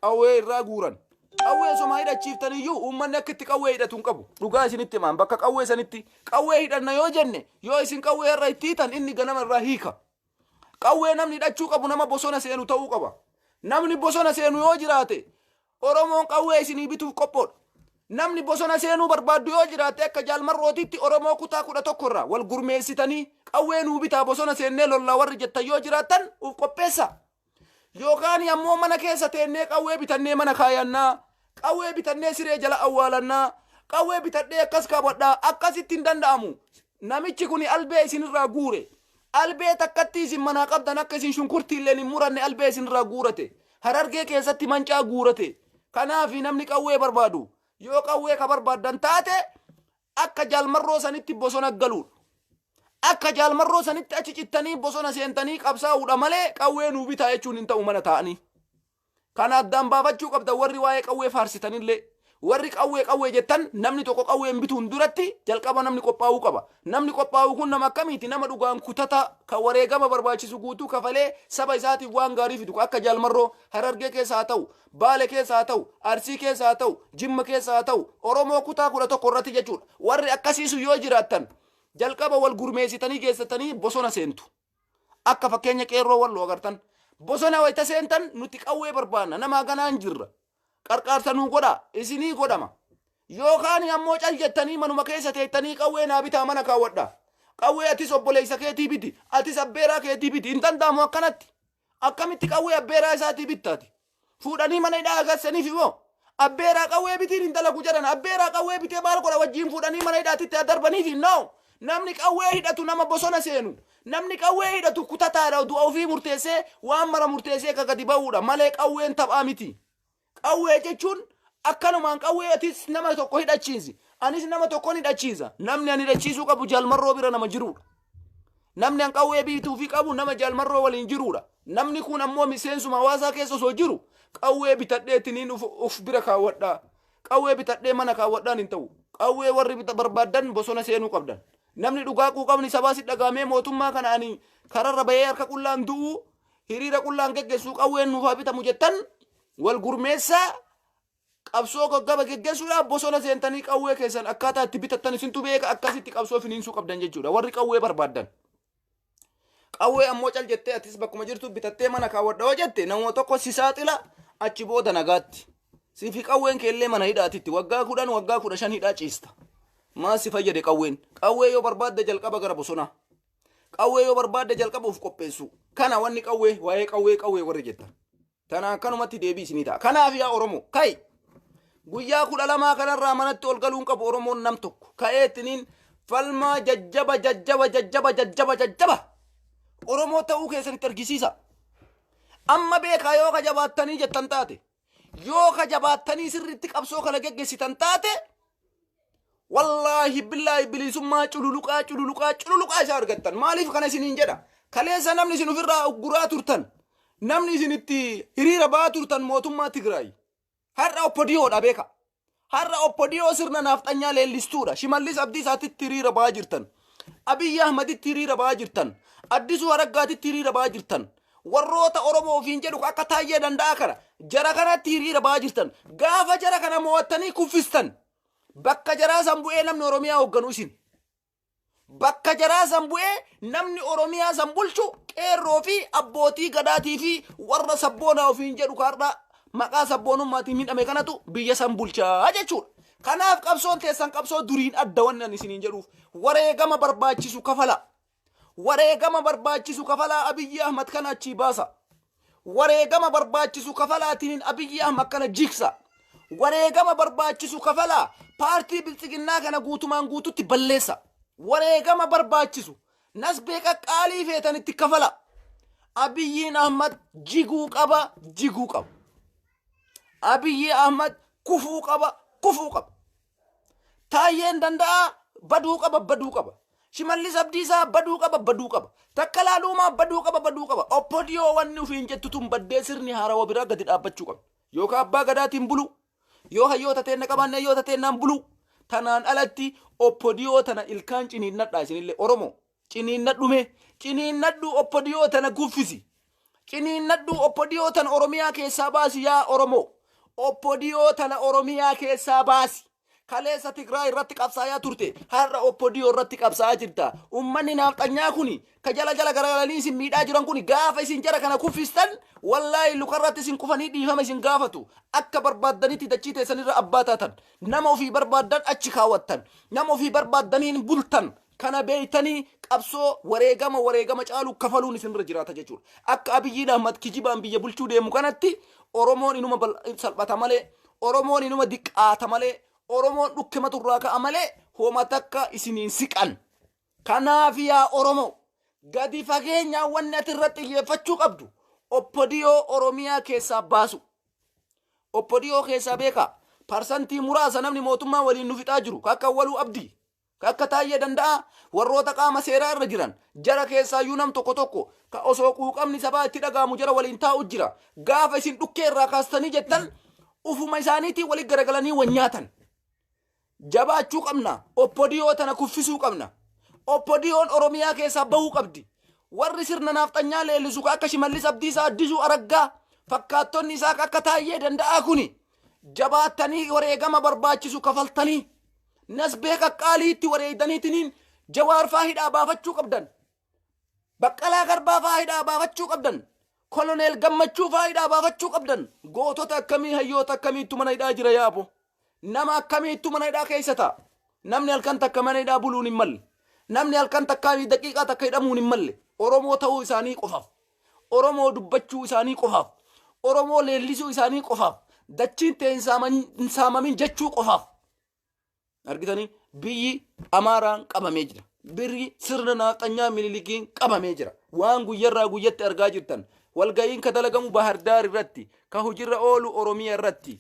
Qawwee irraa guuran. Qawwee somaa hidhachiiftan iyyuu uummanni akka itti qawwee hidhatu hin qabu. Dhugaa isinitti himaan, bakka qawwee sanitti qawwee hidhanna yoo jenne, yoo isin qawwee irra itti hiitan, inni ganama irraa hiika. Qawwee namni hidhachuu qabu nama bosona seenu ta'uu qaba. Namni bosona seenu yoo jiraate, Oromoon qawwee isinii bituuf qophoodha. Namni bosona seenuu barbaaddu yoo jiraatte, akka Jaalmarrootitti Oromoo kutaa 11 irraa wal gurmeessitanii qawwee nuu bitaa, bosona seennee lollaa warri jettan yoo jiraattan, uf qopheessa. Yookaan ammoo mana keessa teennee qawwee bitannee mana kaayannaa, qawwee bitannee siree jala awwaalannaa, qawwee bitadhee akkas kaawwadhaa, akkasitti hin danda'amu. Namichi kun albee isinirraa guure. Albee takkatti isin manaa qabdan akka isin shunkurtii illee hin muranne albee isinirraa guurate. Harargee keessatti mancaa guurate. Kanaaf namni qawwee barbaadu, yoo qawwee ka barbaaddan taate, akka Jaalmarroo sanitti bosona galuudha. Akka Jaalmarroo sanitti achi cittanii bosona seentanii qabsaa'uudha malee qawwee nuu bitaa jechuun hin ta'u mana taa'anii. Kana addaan baafachuu qabdan warri waa'ee qawwee faarsitanillee. Warri qawwee qawwee jettan, namni tokko qawwee hin bituun duratti jalqaba namni qophaa'uu qaba. Namni qophaa'u kun nama akkamiiti? Nama dhugaan kutata, kan wareegama barbaachisu guutuu kafalee saba isaatiif waan gaarii fidu, akka Jaalmarroo Harargee keessa haa ta'u, Baale keessa haa ta'u, Arsii keessa haa ta'u, Jimma keessa haa ta'u, Oromoo kutaa 11 irratti jechuudha. Warri akkasiisu yoo jiraattan, jalqaba wal gurmeessitanii geessatanii bosona seentu. Akka fakkeenya qeerroo Walloo agartan. Bosona wayita seentan, nuti qawwee barbaanna, nama ganaan jirra. Qarqaarsa nuu godhaa, isinii godhama. Yookaan ammoo cal jettanii manuma keessa teettanii qawwee naa bitaa mana kaawwadha. Qawwee atis obboleessa keetii biti, atis abbeeraa keetii biti. Hin danda'amu akkanatti. Akkamitti qawwee abbeeraa isaatii bittaati? Fuudhanii mana hidhaa agarsaniif immoo abbeeraa qawwee bitiin hin dalagu jedhan. Abbeeraa qawwee bitee maal godha? Wajjin fuudhanii mana hidhaatitti haa darbaniif? No. Namni qawwee hidhatu nama bosona seenu. Namni qawwee hidhatu kutataadha. Du'a ofii murteessee, waan mara murteessee akka gadi ba'uudha malee qawween taphaa miti. Qawwee jechuun akkanumaan qawwee atis nama tokko hidhachiisi. Anis nama tokkon hidhachiisa. Namni ani hidhachiisuu qabu Jaalmarroo bira nama jirudha. Namni an qawwee biituufii qabu nama Jaalmarroo waliin jirudha. Namni kun ammoo miseensuma hawaasaa keessa osoo jiru qawwee bitadhee ittiin uf bira kaawwadhaa. Qawwee bitadhee mana kaawwadhaan hin ta'u. Qawwee warri bita barbaaddan bosona seenuu qabdan. Namni dhugaa quuqamni sabaa si dhagaamee mootummaa kana ani kararra bahee harka qullaan du'uu hiriira qullaan geggeessuu qawween nuuf haa bitamu jettan wal gurmeessaa qabsoo gaggaba geggeessuudhaaf bosona seentanii qawwee keessan akkaataa itti bitattan isintu beeka, akkasitti qabsoo finiinsuu qabdan jechuudha warri qawwee barbaaddan. Qawwee ammoo cal jettee atis bakkuma jirtu bitattee mana kaawwadha yoo jette nama tokko si saaxila, achi booda nagaatti. Siifi qawween keellee mana hidhaatitti waggaa 10, waggaa 15 hidhaa ciista. Maal si fayyade qawween? Qawwee yoo barbaadde jalqaba gara bosonaa. Qawwee yoo barbaadde jalqaba of qopheessuu. Kana wanni qawwee waa'ee qawwee qawwee warri jettan. Tana akkanumatti deebii isinii ta'a. Kanaaf yaa Oromoo ka'i. Guyyaa 12 kanarraa manatti ol galuun qabu Oromoon nam tokko. Ka'ee ittiniin falmaa jajjaba jajjaba jajjaba jajjaba jajjaba. Oromoo ta'uu keessanitti argisiisa. Amma beekaa yoo ka jabaattanii jettan taate, yoo ka jabaattanii sirriitti qabsoo kana geggeessitan taate, wallaahi billaahi bilisummaa cululuqaa cululuqaa cululuqaa isaa argattan. Maaliif kana isiniin jedha? Kaleessa namni isin ofirraa ugguraa turtan, namni isin itti hiriira ba'aa turtan mootummaa Tigraay. Har'a Oppodiyoodha beeka. Har'a Oppodiyoo sirna naafxanyaa leellistuudha. Shimallis Abdiisaatitti hiriira ba'aa jirtan. Abiyyi Ahmaditti hiriira ba'aa jirtan. Addisuu Araggaatitti hiriira ba'aa jirtan. Warroota Oromoo ofiin jedhu akka Taayyee Danda'aa kana jara kanatti hiriira ba'aa jirtan. Gaafa jara kana mo'attanii kuffistan, bakka jaraa san bu'ee namni Oromiyaa hoogganu isin. Bakka jaraa san bu'ee namni Oromiyaa san bulchu qeerroo fi abbootii gadaatii fi warra sabboonaa ofiin jedhu kaarraa maqaa sabboonummaatiin miidhame kanatu biyya san bulchaa jechuudha. Kanaaf qabsoon teessan qabsoo duriin adda wanni ani isiniin jedhuuf wareegama barbaachisu kafala. Wareegama barbaachisu kafalaa, Abiyyi Ahmad kana achii baasa. Wareegama barbaachisu kafalaatiin Abiyyi Ahmad kana jigsa. Wareegama barbaachisu kafalaa, paartii biltsiginnaa kana guutumaan guututti balleessa. Wareegama barbaachisu nasbee qaqqaalii feetanitti kafala. Abiyyiin Ahmad jiguu qaba, jiguu qaba. Abiyyi Ahmad kufuu qaba, kufuu qaba. Taayyeen Danda'aa baduu qaba, baduu qaba. Shimallis Abdiisaa baduu qaba, baduu qaba. Takkalaa Dhuumaa baduu qaba, baduu qaba. Oppodiyoo wanni ofiin jettu tun baddee sirni haarawa biraa gadi dhaabbachuu qaba. Yookaan abbaa gadaatiin bulu. Yoo hayyoota teenna qabaanne hayyoota teennaan bulu. Tanaan alatti oppodiyoo tana ilkaan ciniinnadhaa isinillee Oromoo. Ciniinnadhu mee. Ciniinnadhu, oppodiyoo tana kuffisi. Ciniinnadhu, oppodiyoo tana Oromiyaa keessaa baasi yaa Oromoo. Oppodiyoo tana Oromiyaa keessaa baasi. Kaleessa Tigraay irratti qabsaayaa turte. Har'a oppodiyoo irratti qabsaa'aa jirta. Uummanni naafxanyaa kuni ka jala jala garagalanii isin miidhaa jiran kuni gaafa isin jara kana kuffistan wallaahi lukarratti isin kufanii dhiifama isin gaafatu. Akka barbaaddanitti dachii teessanirra abbaa taatan. Nama ofii barbaaddan achi kaawwattan. Nama ofii barbaaddaniin bultan. Kana beeytanii qabsoo wareegama wareegama caalu kafaluun isinirra jiraata jechuudha. Akka Abiyyiin Ahmad kijibaan biyya bulchuu deemu kanatti Oromoon inuma salphata malee, Oromoon inuma diqqaata malee, Oromoon dhukkematu irraa ka'a malee homa takka isiniin siqan. Kanaaf yaa Oromoo, gadi fageenyaan wanni ati irratti xiyyeeffachuu qabdu Oppodiyoo Oromiyaa keessaa baasu. Oppodiyoo keessaa beekaa. Parsantii muraasa namni mootummaa waliin nu fixaa jiru akka Awwaluu Abdii, akka Taayyee Danda'aa, warroota qaama seeraa irra jiran jara keessaayyuu nam tokko tokko ka osoo quuqamni sabaa itti dhaga'amu jara waliin taa'u jira. Gaafa isin dhukkee irraa kaastanii jettan ufuma isaaniitiin walitti garagalanii wan nyaatan. Jabaachuu qabna. Oppodiyoo tana kuffisuu qabna. Oppodiyoon Oromiyaa keessaa bahuu qabdi. Warri sirna naafxanyaa leellisu ka akka Shimallis Abdiisaa, Addisuu Araggaa, fakkaattonni isaa ka akka Taayyee Danda'aa kuni jabaattanii wareegama barbaachisu kafaltanii nasbee qaqqaaliitti wareegdaniitiniin Jawaar faa hidhaa baafachuu qabdan. Baqqalaa Garbaa faa hidhaa baafachuu qabdan. Koloneel Gammachuu faa hidhaa baafachuu qabdan. Gootota akkamii, hayyoota akkamiittu mana hidhaa jira yaabo? Nama akkamiittu mana hidhaa keessa ta'a? Namni halkan takka mana hidhaa buluun hin malle. Namni halkan takkaa fi daqiiqaa takka hidhamuun hin malle. Oromoo ta'uu isaanii qofaaf. Oromoo dubbachuu isaanii qofaaf. Oromoo leellisuu isaanii qofaaf. Dachiin ta'e hin saamamin jechuu qofaaf. Argitanii, biyyi Amaaraan qabamee jira. Biyyi sirna naafxanyaa Minilikiin qabamee jira. Waan guyyarraa guyyatti argaa jirtan. Walga'iin ka dalagamu Bahardaar irratti, ka hojirra oolu Oromiyaa irratti.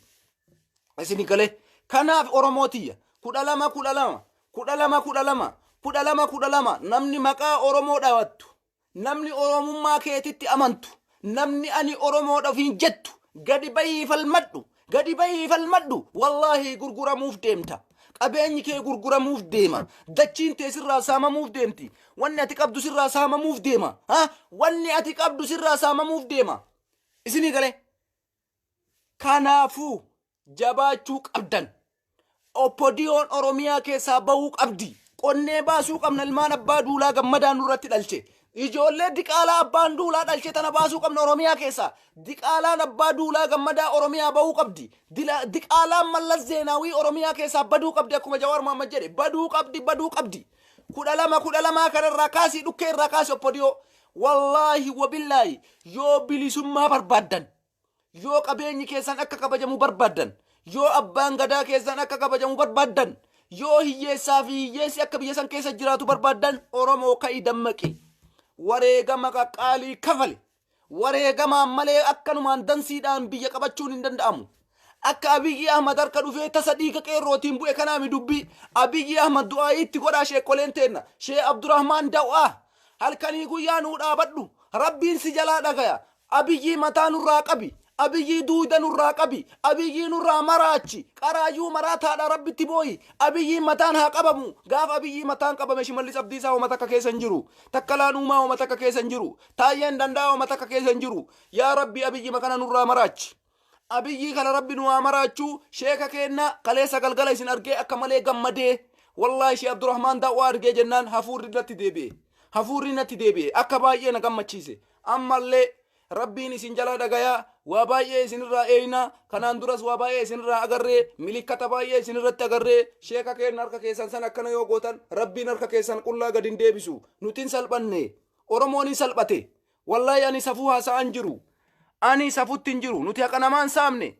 Isin galee kanaaf Oromoo tiyya, 12 12 12 12 12 12, namni maqaa Oromoo dhawattu, namni Oromummaa keetitti amantu, namni ani Oromoodha ofiin jettu, gadi bahii falmadhu, gadi bahii falmadhu. Wallaahi gurguramuuf deemta. Qabeenyi kee gurguramuuf deema. Dachiin tee sirraa saamamuuf deemti. Wanni ati qabdu sirraa saamamuuf deema. Ha, wanni ati qabdu sirraa saamamuuf deema. Isinii galee? Kanaafuu jabaachuu qabdan. OPDOn Oromiyaa keessaa bahuu qabdi. Qonnee baasuu qabna ilmaan Abbaa Duulaa Gammadaa nurratti dhalche. Ijoollee diqaalaa Abbaan Duulaa dhalche tana baasuu qabna Oromiyaa keessaa. Diqaalaan Abbaa Duulaa Gammadaa Oromiyaa bahuu qabdi. Diqaalaan Mallas Zeenaawii Oromiyaa keessaa baduu qabdi, akkuma Jawaar Mohammad jedhe. Baduu qabdi, baduu qabdi. 12 12 kanarraa kaasii, dhukkee irraa kaasi OPDO. Wallaahi wabillaahi, yoo bilisummaa barbaaddan, yoo qabeenyi keessan akka kabajamu barbaaddan, yoo abbaan gadaa keessan akka kabajamu barbaaddan, yoo hiyyeessaa fi hiyyeessi akka biyya san keessa jiraatu barbaaddan, Oromoo ka'i, dammaqi. Wareegama qaqqaalii kafali. Wareegamaan malee akkanumaan dansiidhaan biyya qabachuun hin danda'amu. Akka Abiyyi Ahmad harka dhufee tasa dhiiga qeerrootiin bu'e kanaami dubbii. Abiyyi Ahmad du'aayii itti godhaa, sheekkoleen teenna. Shee Abdurrahmaan Daw'aa, halkanii guyyaa nuu dhaabadhu. Rabbiin si jalaa dhagaya. Abiyyii mataa nurraa qabi. Abiyyii duuda nurraa qabi. Abiyyii nurraa maraachi. Qaraayyuu maraataadha, Rabbitti booyi. Abiyyii mataan haa qabamu. Gaafa Abiyyii mataan qabame, Shimallis Abdiisaa homa takka keessa hin jiru. Takkalaan Uumaa homa takka keessa hin jiru. Taayyeen Danda'a homa takka keessa hin jiru. Yaa Rabbi, Abiyyi makana nurraa maraachi. Abiyyii kana Rabbi nu haa maraachuu. Sheeka keenna kaleessa galgala isin argee akka malee gammadee. Wallaahi, Shee Abdurrahmaan Daawwaa argee jennaan hafuurri natti deebi'e. Hafuurri natti deebi'e. Akka baay'ee na gammachiise. Ammallee Rabbiin isin jalaa dhagayaa. Waa baay'ee isinirraa eeyna. Kanaan duras waa baay'ee isinirraa agarree, milikkata baay'ee isinirratti agarree. Sheeka keenna, harka keessan san akkana yoo gootan, Rabbiin harka keessan qullaa gad hin deebisu. Nuti hin salphanne. Oromoon hin salphate. Wallaahi, ani safuu haasa'an jiru. Ani safutti hin jiru. Nuti haqa namaan saamne.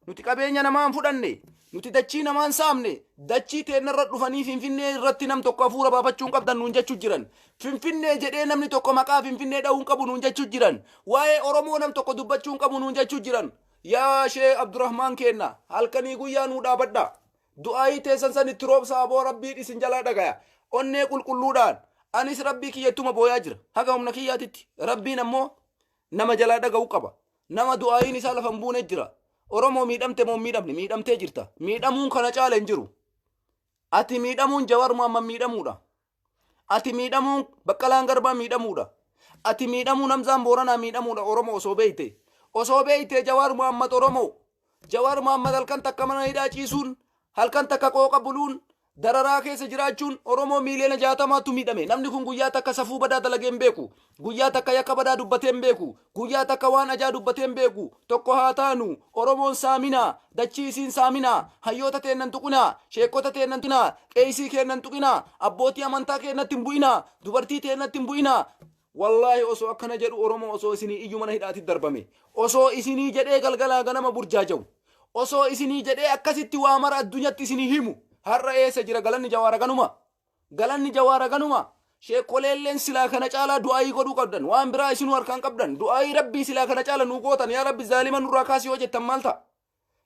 Nuti qabeenya namaa hin fudhanne. Nuti dachii namaa hin saamne. Dachii teennarra dhufanii Finfinnee irratti nam tokko hafuura baafachuu hin qabdan nuun jechuu jiran. Finfinnee jedhee namni tokko maqaa Finfinnee dha'uu hin qabu nuun jechuu jiran. Waa'ee Oromoo nam tokko dubbachuu hin qabu nuun jechuu jiran. Yaa Shee Abdurrahmaan keenna, halkanii guyyaa nuu dhaabadha. Du'aayii teessan san itti roobsa aboo, Rabbiin isin jalaa dhagaya. Onnee qulqulluudhaan anis Rabbii kiyyattuma booyaa jira. Haga humna kiyyaatitti. Rabbiin ammoo nama jalaa dhaga'u qaba. Nama du'aayiin isaa lafa hin buune jira. Oromoo, miidhamte moo hin miidhamne? Miidhamtee jirta. Miidhamuun kana caala hin jiru. Ati miidhamuun Jawaar Muhammad miidhamuudha. Ati miidhamuun Baqqalaan Garbaa miidhamuudha. Ati miidhamuun Hamzaan Booranaa miidhamuudha. Oromoo, osoo beeyte. Osoo beeyte, Jawaar Muhammad Oromoo. Jawaar Muhammad halkan takka mana hidhaa ciisuun, halkan takka qooqa buluun, dararaa keessa jiraachuun, Oromoo miiliyoona 60tu miidhame. Namni kun guyyaa takka safuu badaa dalagee hin beeku. Guyyaa takka yakka badaa dubbatee hin beeku. Guyyaa takka waan ajaa dubbatee hin beeku. Tokko haa taanu. Oromoon saaminaa. Dachii isiin saaminaa. Hayyoota teennan tuqinaa. Sheekota teennan tuqinaa. Qeesii keennan tuqinaa. Abbootii amantaa keennatti hin bu'inaa. Dubartii teennatti hin bu'inaa. Wallaahi, osoo akkana jedhu, Oromoo, osoo isinii iyyuu mana hidhaatti darbame. Osoo isinii jedhee galgalaa ganama burjaaja'u. Osoo isinii jedhee akkasitti waa mara addunyaatti isinii himu. Har'a eessa jira galanni Jawaara ganuma? Galanni Jawaara ganuma? Sheekoleelleen silaa kana caalaa du'aayii godhuu qabdan. Waan biraa isinuu harkaan qabdan. Du'aayii Rabbii silaa kana caala nuu gootan. Yaa Rabbi, zaalima nurraa kaasi yoo jettan maal ta'a?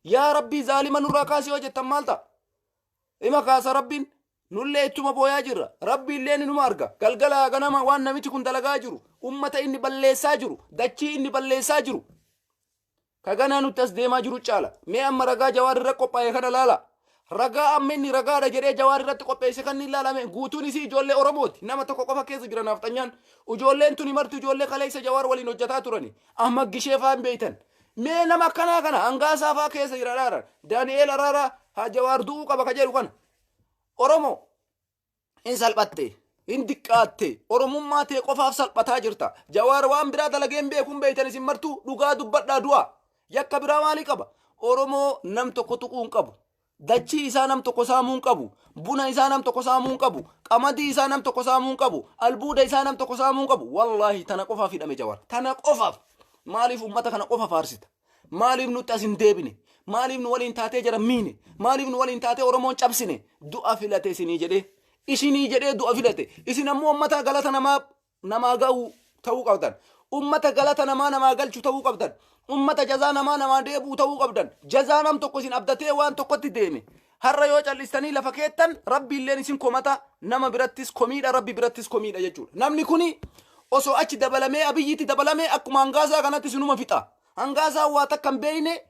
Yaa Rabbii, zaalima nurraa kaasi yoo jettan maal ta'a? Ima kaasa Rabbiin. Nullee ittuma booyaa jirra. Rabbi illee numa arga. Galgalaa ganama waan namichi kun dalagaa jiru, ummata inni balleessaa jiru, dachii inni balleessaa jiru. Ka ganaa nutti as deemaa jiru caala. Mee amma ragaa Jawaar irra qophaa'e kana laala. Ragaa amma inni ragaadha jedhee Jawaar irratti qopheesse kan inni ilaalame guutuun isii ijoollee Oromooti. Nama tokko qofa keessa jira naafxanyaan. Ijoolleen tuni marti ijoollee kaleessa Jawaar waliin hojjetaa turani. Ahmad Gishee fa'aa hin beektan. Mee nama akkanaa kana Hangaasaa fa'aa keessa jira dhaara. Daani'eel Araaraa haa Jawaar du'uu qaba ka jedhu kana. Oromoo, hin salphatte, hin diqqaatte. Oromummaa tee qofaaf salphataa jirta. Jawaar waan biraa dalagee hin beeku, hin beektan isin martuu. Dhugaa dubbadhaa du'a. Yakka biraa maalii qaba? Oromoo nam tokko tuquu hin qabu. Dachii isaa nam tokko saamuu hin qabu. Buna isaa nam tokko saamuu hin qabu. Qamadii isaa nam tokko saamuu hin qabu. Albuuda isaa nam tokko saamuu hin qabu. Wallaahi, tana qofaaf hidhame Jawaar. Tana qofaaf. Maaliif ummata kana qofa faarsita? Maaliif nutti as hin deebine? Maaliif nu waliin taatee jara miine? Maaliif nu waliin taatee Oromoon cabsine? Du'a filate isinii jedhee. Isinii jedhee du'a filate. Isin ammoo ummata galata namaa ga'u ta'uu qabdan. Ummata galata namaa namaa galchu ta'uu qabdan. Ummata jazaa namaa namaa deebi'u ta'uu qabdan. Jazaa nam tokko isin abdatee waan tokkotti deeme. Har'a yoo callistanii lafa keettan, Rabbiilleen isin komata, nama birattis komiidha, Rabbi birattis komiidha jechuudha. Namni kuni osoo achi dabalamee, Abiyyiitti dabalamee, akkuma Hangaasaa kanatti isinuma fixa. Hangaasaa waa takka hin beekne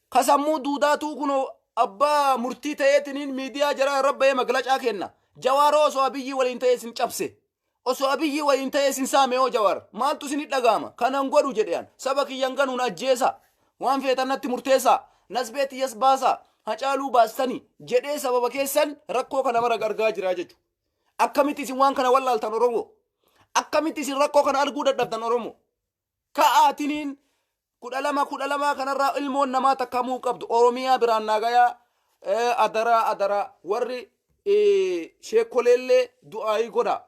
ka sammuu duudaatuu kunoo abbaa murtii ta'eetiniin miidiyaa jaraa irra bahee maglacaa kenna. Jawaaroo osoo Abiyyii waliin ta'ee isin cabse. Osoo Abiyyii waliin ta'ee isin saame hoo Jawaar, maaltu isin dhaga'ama? Kanan godhu jedhean saba kiyyan ganuun ajjeesa. Waan feetan natti murteessaa. Nasbee tiyyas baasaa. Hacaaluu baastani jedhee sababa keessan rakkoo kana mara argaa jira jechuudha. Akkamitti isin waan kana wallaaltan, Oromoo? Akkamitti isin rakkoo kana arguu dadhabdan, Oromoo? Ka'aatiniin 12 12 kanarraa ilmoon namaa takkamuu qabdu Oromiyaa biraan naagayaa. Adaraa, adaraa, warri sheekoleellee du'aayii godha,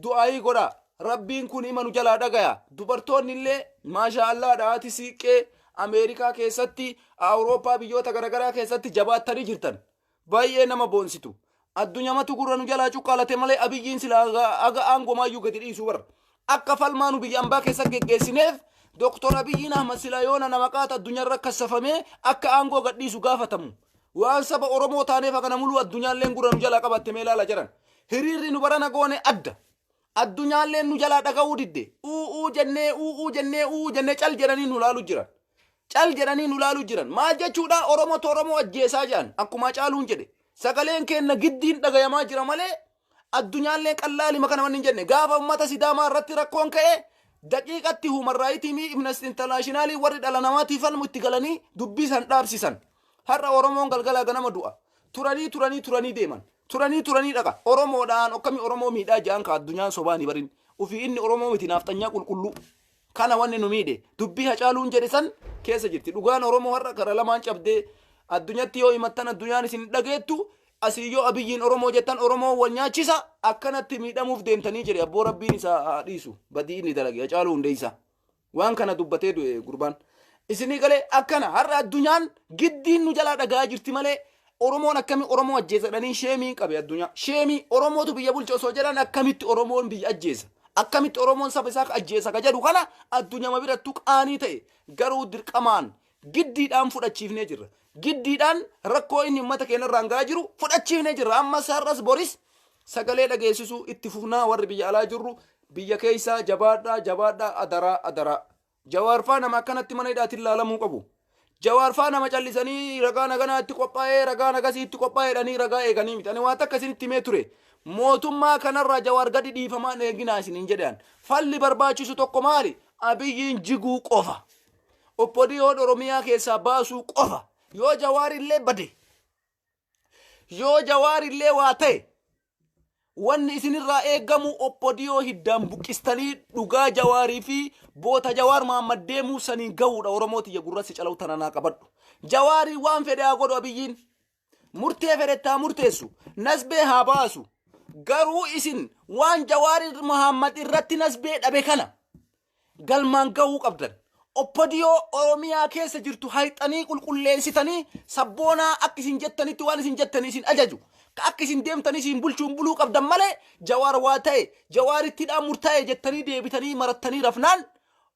du'aayii godha. Rabbiin kun ima nu jalaa dhagaya. Dubartoonni illee maashaa Allah dhaati siiqqee Ameerikaa keessatti, Awurooppaa, biyyoota garaagaraa keessatti jabaattanii jirtan, baay'ee nama boonsitu. Addunyamatu gurra nu jalaa cuqqaalate malee Abiyyiin sila aga aangomaayyuu gadi dhiisuu bara. Akka falmaa nu biyya ambaa keessa geggeessineef Doktor Abiyyiin Ahmad sila yoona nama qaata addunyaarra kassafamee akka aangoo gadhiisu gaafatamu. Waan saba Oromoo taaneef akkana muluu addunyaalleen gurra nu jalaa qabatte. Mee ilaala jiran. Hiriirri nu barana goone adda. Addunyaalleen nu jalaa dhaga'uu didde. U'uu jennee, u'uu jennee, u'uu jennee, cal jedhanii nu laalu jiran. Cal jedhanii nu laalu jiran. Maal jechuudha? Oromotu Oromoo ajjeesaa jedhan. Akkuma Caaluun jedhe. Sagaleen keenna giddiin dhagayamaa jira malee addunyaallee qallaalima kana wanni hin jenne. Gaafa uummata Sidaamaa irratti rakkoon ka'e, daqiiqatti Human Rights fi Amnesty International warri dhala namaatiif falmu itti galanii dubbii san dhaabsisan. Har'a Oromoon galgalaa ganama du'a. Turanii turanii turanii deeman. Turanii turanii dhaqa. Oromoodhaan akkami Oromoo miidhaa jedhan ka addunyaan sobaan hin barin. Ufii inni Oromoo miti, naafxanyaa qulqulluu. Kana wanni nu miidhe dubbii Hacaaluun jedhe san keessa jirti. Dhugaan Oromoo har'a kara lamaan cabdee, addunyatti yoo himattan addunyaan isin dhageettu, asii yoo Abiyyiin Oromoo jettan Oromoo wal nyaachisa, akkanatti miidhamuuf deemtanii jedhe. Abboo, Rabbiin isaa haa dhiisu badii inni dalage. Hacaaluu Hundeessaa waan kana dubbatee du'e gurbaan. Isinii galee? Akkana har'a addunyaan giddiin nu jalaa dhaga'aa jirti malee Oromoon akkami Oromoo ajjeesadhanii sheemiin qabe addunyaa. Sheemii Oromootu biyya bulcha osoo jedhan, akkamitti Oromoon biyya ajjeesa? Akkamitti Oromoon saba isaa ajjeesa ka jedhu kana addunyaa birattuu qaanii ta'e. Garuu dirqamaan giddiidhaan fudhachiifnee jirra. Giddiidhaan rakkoo inni uummata keenya irraan gahaa jiru fudhachiifnee jirra. Ammas har'as boris sagalee dhageessisuu itti fufnaa. Warri biyya alaa jirru, biyya keessaa, jabaadhaa, jabaadhaa, adaraa, adaraa. Jawaarfaa nama akkanatti mana hidhaatiin ilaalamuu qabu. Jawaarfaa nama callisanii ragaa naganaa itti qophaa'ee, ragaa nagasii itti qophaa'ee jedhanii ragaa eeganii miti. Ani waan takka isinitti himee ture. Mootummaa kanarraa Jawaar gadi dhiifamaan eeginaa isiniin jedhan. Falli barbaachisu tokko maali? Abiyyiin jiguu qofa. OPDOn Oromiyaa keessaa baasuu qofa. Yoo Jawaar illee bade, yoo Jawaar illee waa ta'e, wanni isinirraa eegamu OPDO hiddaan buqqistanii dhugaa Jawaarii fi boota Jawaar Mahammad deemuu saniin gahuudha. Oromoo tiyya, gurratti calawu tananaa qabadhu. Jawaarii waan fedhe haa godhu Abiyyiin. Murtee fedhetti haa murteessu. Nasbee haa baasu. Garuu isin waan Jawaar Mahammad irratti nasbee dhabe kana galmaan gahuu qabdan. OPDO Oromiyaa keessa jirtu hayxanii qulqulleessitanii sabboonaa akka isin jettanitti waan isin jettanii isin ajaju. Akka isin deemtanii isin bulchuun buluu qabdan malee Jawaar waa ta'e, Jawaarittidhaan murtaa'e jettanii deebitanii marattanii rafnaan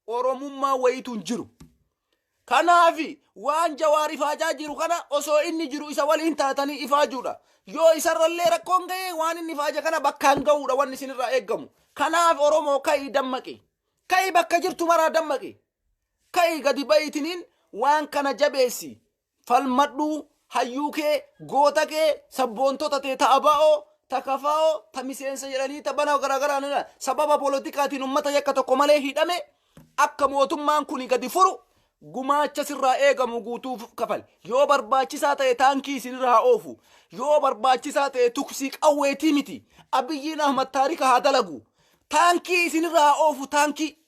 Oromummaa wayiitu hin jiru. Kanaafi waan Jawaar ifaajaa jiru kana osoo inni jiru isa waliin taatanii ifaajuudha. Yoo isarrallee rakkoon ga'e, waan inni ifaaja kana bakkaan ga'uudha wanni isinirraa eeggamu. Kanaaf Oromoo, ka'ii dammaqi. Ka'ii bakka jirtu maraa dammaqi. Ka'ii gadi ba'iitiniin waan kana jabeessi. Falmadhuu hayyuu kee, goota kee, sabboontota ta'e, ta'a ba'oo, ta kafaa'oo, ta miseensa jedhanii ta bana garaagaraa sababa poolitikaatiin uummata yakka tokko malee hidhame akka mootummaan kun gadi furu gumaacha sirraa eegamu guutuu kafal. Yoo barbaachisaa ta'e taankii isinirra haa oofu. Yoo barbaachisaa ta'e tuksii qawweetii miti. Abiyyiin Ahmad taarika haa dalagu. Taankii isinirra haa oofu, taankii.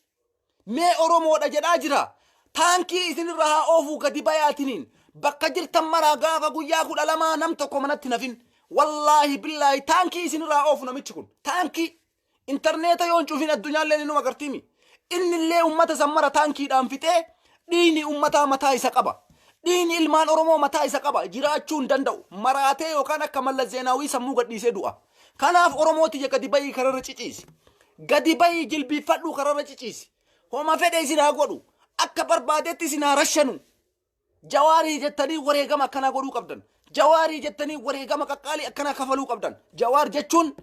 Mee Oromoodha jedhaa jira. Taankii isinirra haa oofu, gadi bayaatiniin. Bakka jirtan maraa gaafa guyyaa 12 nam tokko manatti nafin. Wallaahi billaahi, taankii isinirra haa oofu namichi kun. Taankii. Intarneeta yoo hin cufin addunyaallee ni numa agartiimi. Innillee uummata san mara taankiidhaan fixee dhiigni uummataa mataa isa qaba. Dhiigni ilmaan Oromoo mataa isa qaba. Jiraachuu hin danda'u. Maraatee yookaan akka Mallas Zeenaawii sammuu gadhiisee du'a. Kanaaf Oromooti gadi bayii kanarra ciciisi. Gadi bahii jilbiiffadhuu kararra ciciisi. Homa fedhe isin haa godhu. Akka barbaadetti isin haa rashanu. Jawaarii jettanii wareegama akkanaa godhuu qabdan. Jawaarii jettanii wareegama qaqqaalii akkanaa kafaluu qabdan. Jawaar jechuun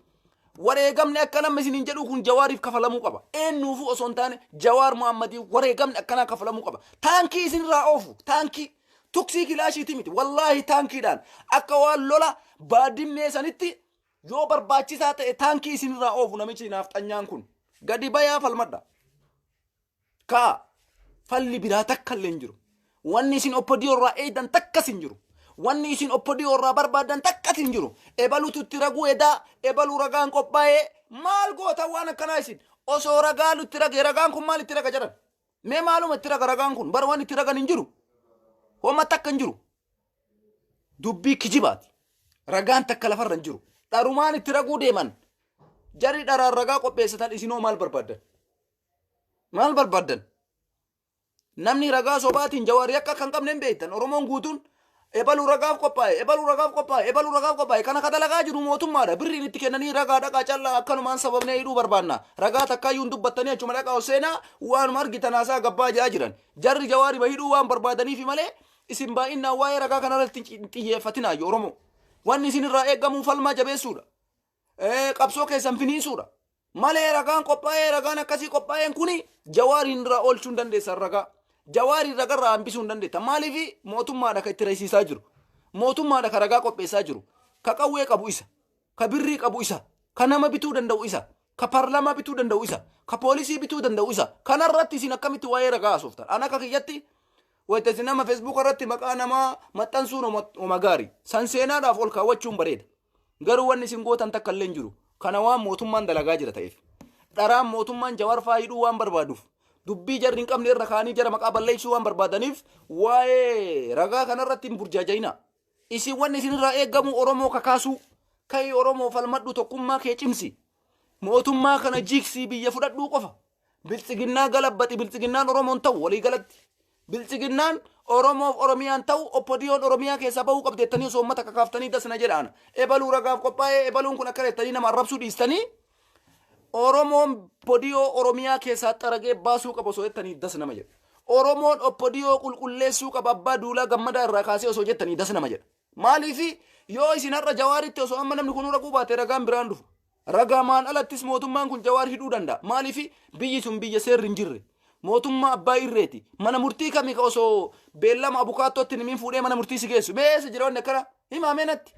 wareegamni akka namni isiniin jedhu kun jawaariif kafalamuu qaba. Eenyuufuu osoo hin taane Jawaar Muhammadiif wareegamni akkanaa kafalamuu qaba. Taankii isinirraa oofu taankii tuksii kilaashiiti miti. Wallaahi taankiidhaan akka waan lola baadimmee sanitti yoo barbaachisaa ta'e taankii isinirraa oofu namichi naafxanyaan kun. Gadi bayaa falmadha. Kaa falli biraa takka illee hin jiru. Wanni isin OPDO irraa eeydan takkas hin jiru. Wanni isin OPDO irraa barbaadan takkas hin jiru. Ebalutu itti raguu edaa, ebaluu ragaan qophaa'ee maal gootan waan akkanaa isin? Osoo ragaa itti rage ragaan kun maal itti raga jedhan? Mee maaluma itti raga ragaan kun? Bara waan itti ragan hin jiru. Homa takka hin jiru. Dubbii kijibaati. Ragaan takka lafarra hin jiru. Dharumaan itti raguu deeman. Jarri dharaan ragaa qopheessatan isinoo maal barbaaddan? Maal barbaaddan? Namni ragaa sobaatiin Jawaar yakka kan qabne hin beektan. Oromoon guutuun ebaluu ragaaf qophaa'e, ebaluu ragaaf qophaa'e, ebaluu ragaaf qophaa'e. Kana ka dalagaa jiru mootummaadha. Birriin itti kennanii ragaa dhaqaa callaa akkanumaan sababnee hidhuu barbaanna. Ragaa takkaayyuu hin dubbattanii achuma dhaqaa ol seenaa waanuma argitan haasaa gabbaa jedhaa jiran. Jarri Jawaarima hidhuu waan barbaadaniifi malee isin baay'inaan waa'ee ragaa kanarratti hin xiyyeeffatinaa Oromoo. Wanni isin irraa eegamu falmaa jabeessuudha. Qabsoo keessan finiinsuudha. Malee ragaan qophaa'ee ragaan akkasii qophaa'een kuni Jawaariin irraa oolchuu hin dandeessan ragaa. Jawaariin ragarraa hambisuu hin dandeettan. Maaliif mootummaadha ka itti raysiisaa jiru. Mootummaadha ka ragaa qopheessaa jiru. Ka qawwee qabu isa. Ka birrii qabu isa. Ka nama bituu danda'u isa. Ka paarlaamaa bituu danda'u isa. Ka poolisii bituu danda'u isa. Kanarratti isin akkamitti waa'ee ragaa haasoftan? An akka kiyyatti wayita isin nama Facebook irratti maqaa namaa maxxansuun oma gaarii. San seenaadhaaf ol kaawwachuun bareeda. Garuu wanni isin gootan takka illee hin jiru. Kana waan mootummaan dalagaa jira ta'eef. Dharaan mootummaan Jawar faa hidhuu waan barbaaduuf. Dubbii jarri hin qabne irra kaanii jara maqaa balleessuu waan barbaadaniif waa'ee ragaa kanarratti hin burjaaja'ina. Isin wanni isinirraa eegamu Oromoo kakaasuu. Ka'ii Oromoo falmadhu tokkummaa kee cimsi. Mootummaa kana jigsii biyya fudhadhuu qofa. Biltsiginnaa galabbaxi biltsiginnaan Oromoon ta'u walii galatti. Biltsiginnaan Oromoof Oromiyaan ta'u OPDOn Oromiyaa keessaa bahuu qabdi jettanii osoo uummata kakaaftanii dasna jedha ana. Ebaluu ragaaf qophaa'ee ebaluun kun akkana jettanii nama arrabsuu dhiistanii Oromoon OPDO Oromiyaa keessaa xaragee baasuu qaba osoo jettanii das nama jedha. Oromoon OPDO qulqulleessuu qaba abbaa duulaa gammadaa irraa kaasee osoo jettanii das nama jedha. Maaliif yoo isin har'a Jawaaritti osoo amma namni kun raguu baate ragaan biraan dhufa. Ragamaan alattis mootummaan kun Jawaar hidhuu danda'a. Maaliif biyyi sun biyya seerri hin jirre. Mootummaa abbaa irreeti. Mana murtii kami ka osoo beellama abukaattootti nimiin fuudhee mana murtii si geessu. Mee eessa jira wanni akkana? Himaa mee natti.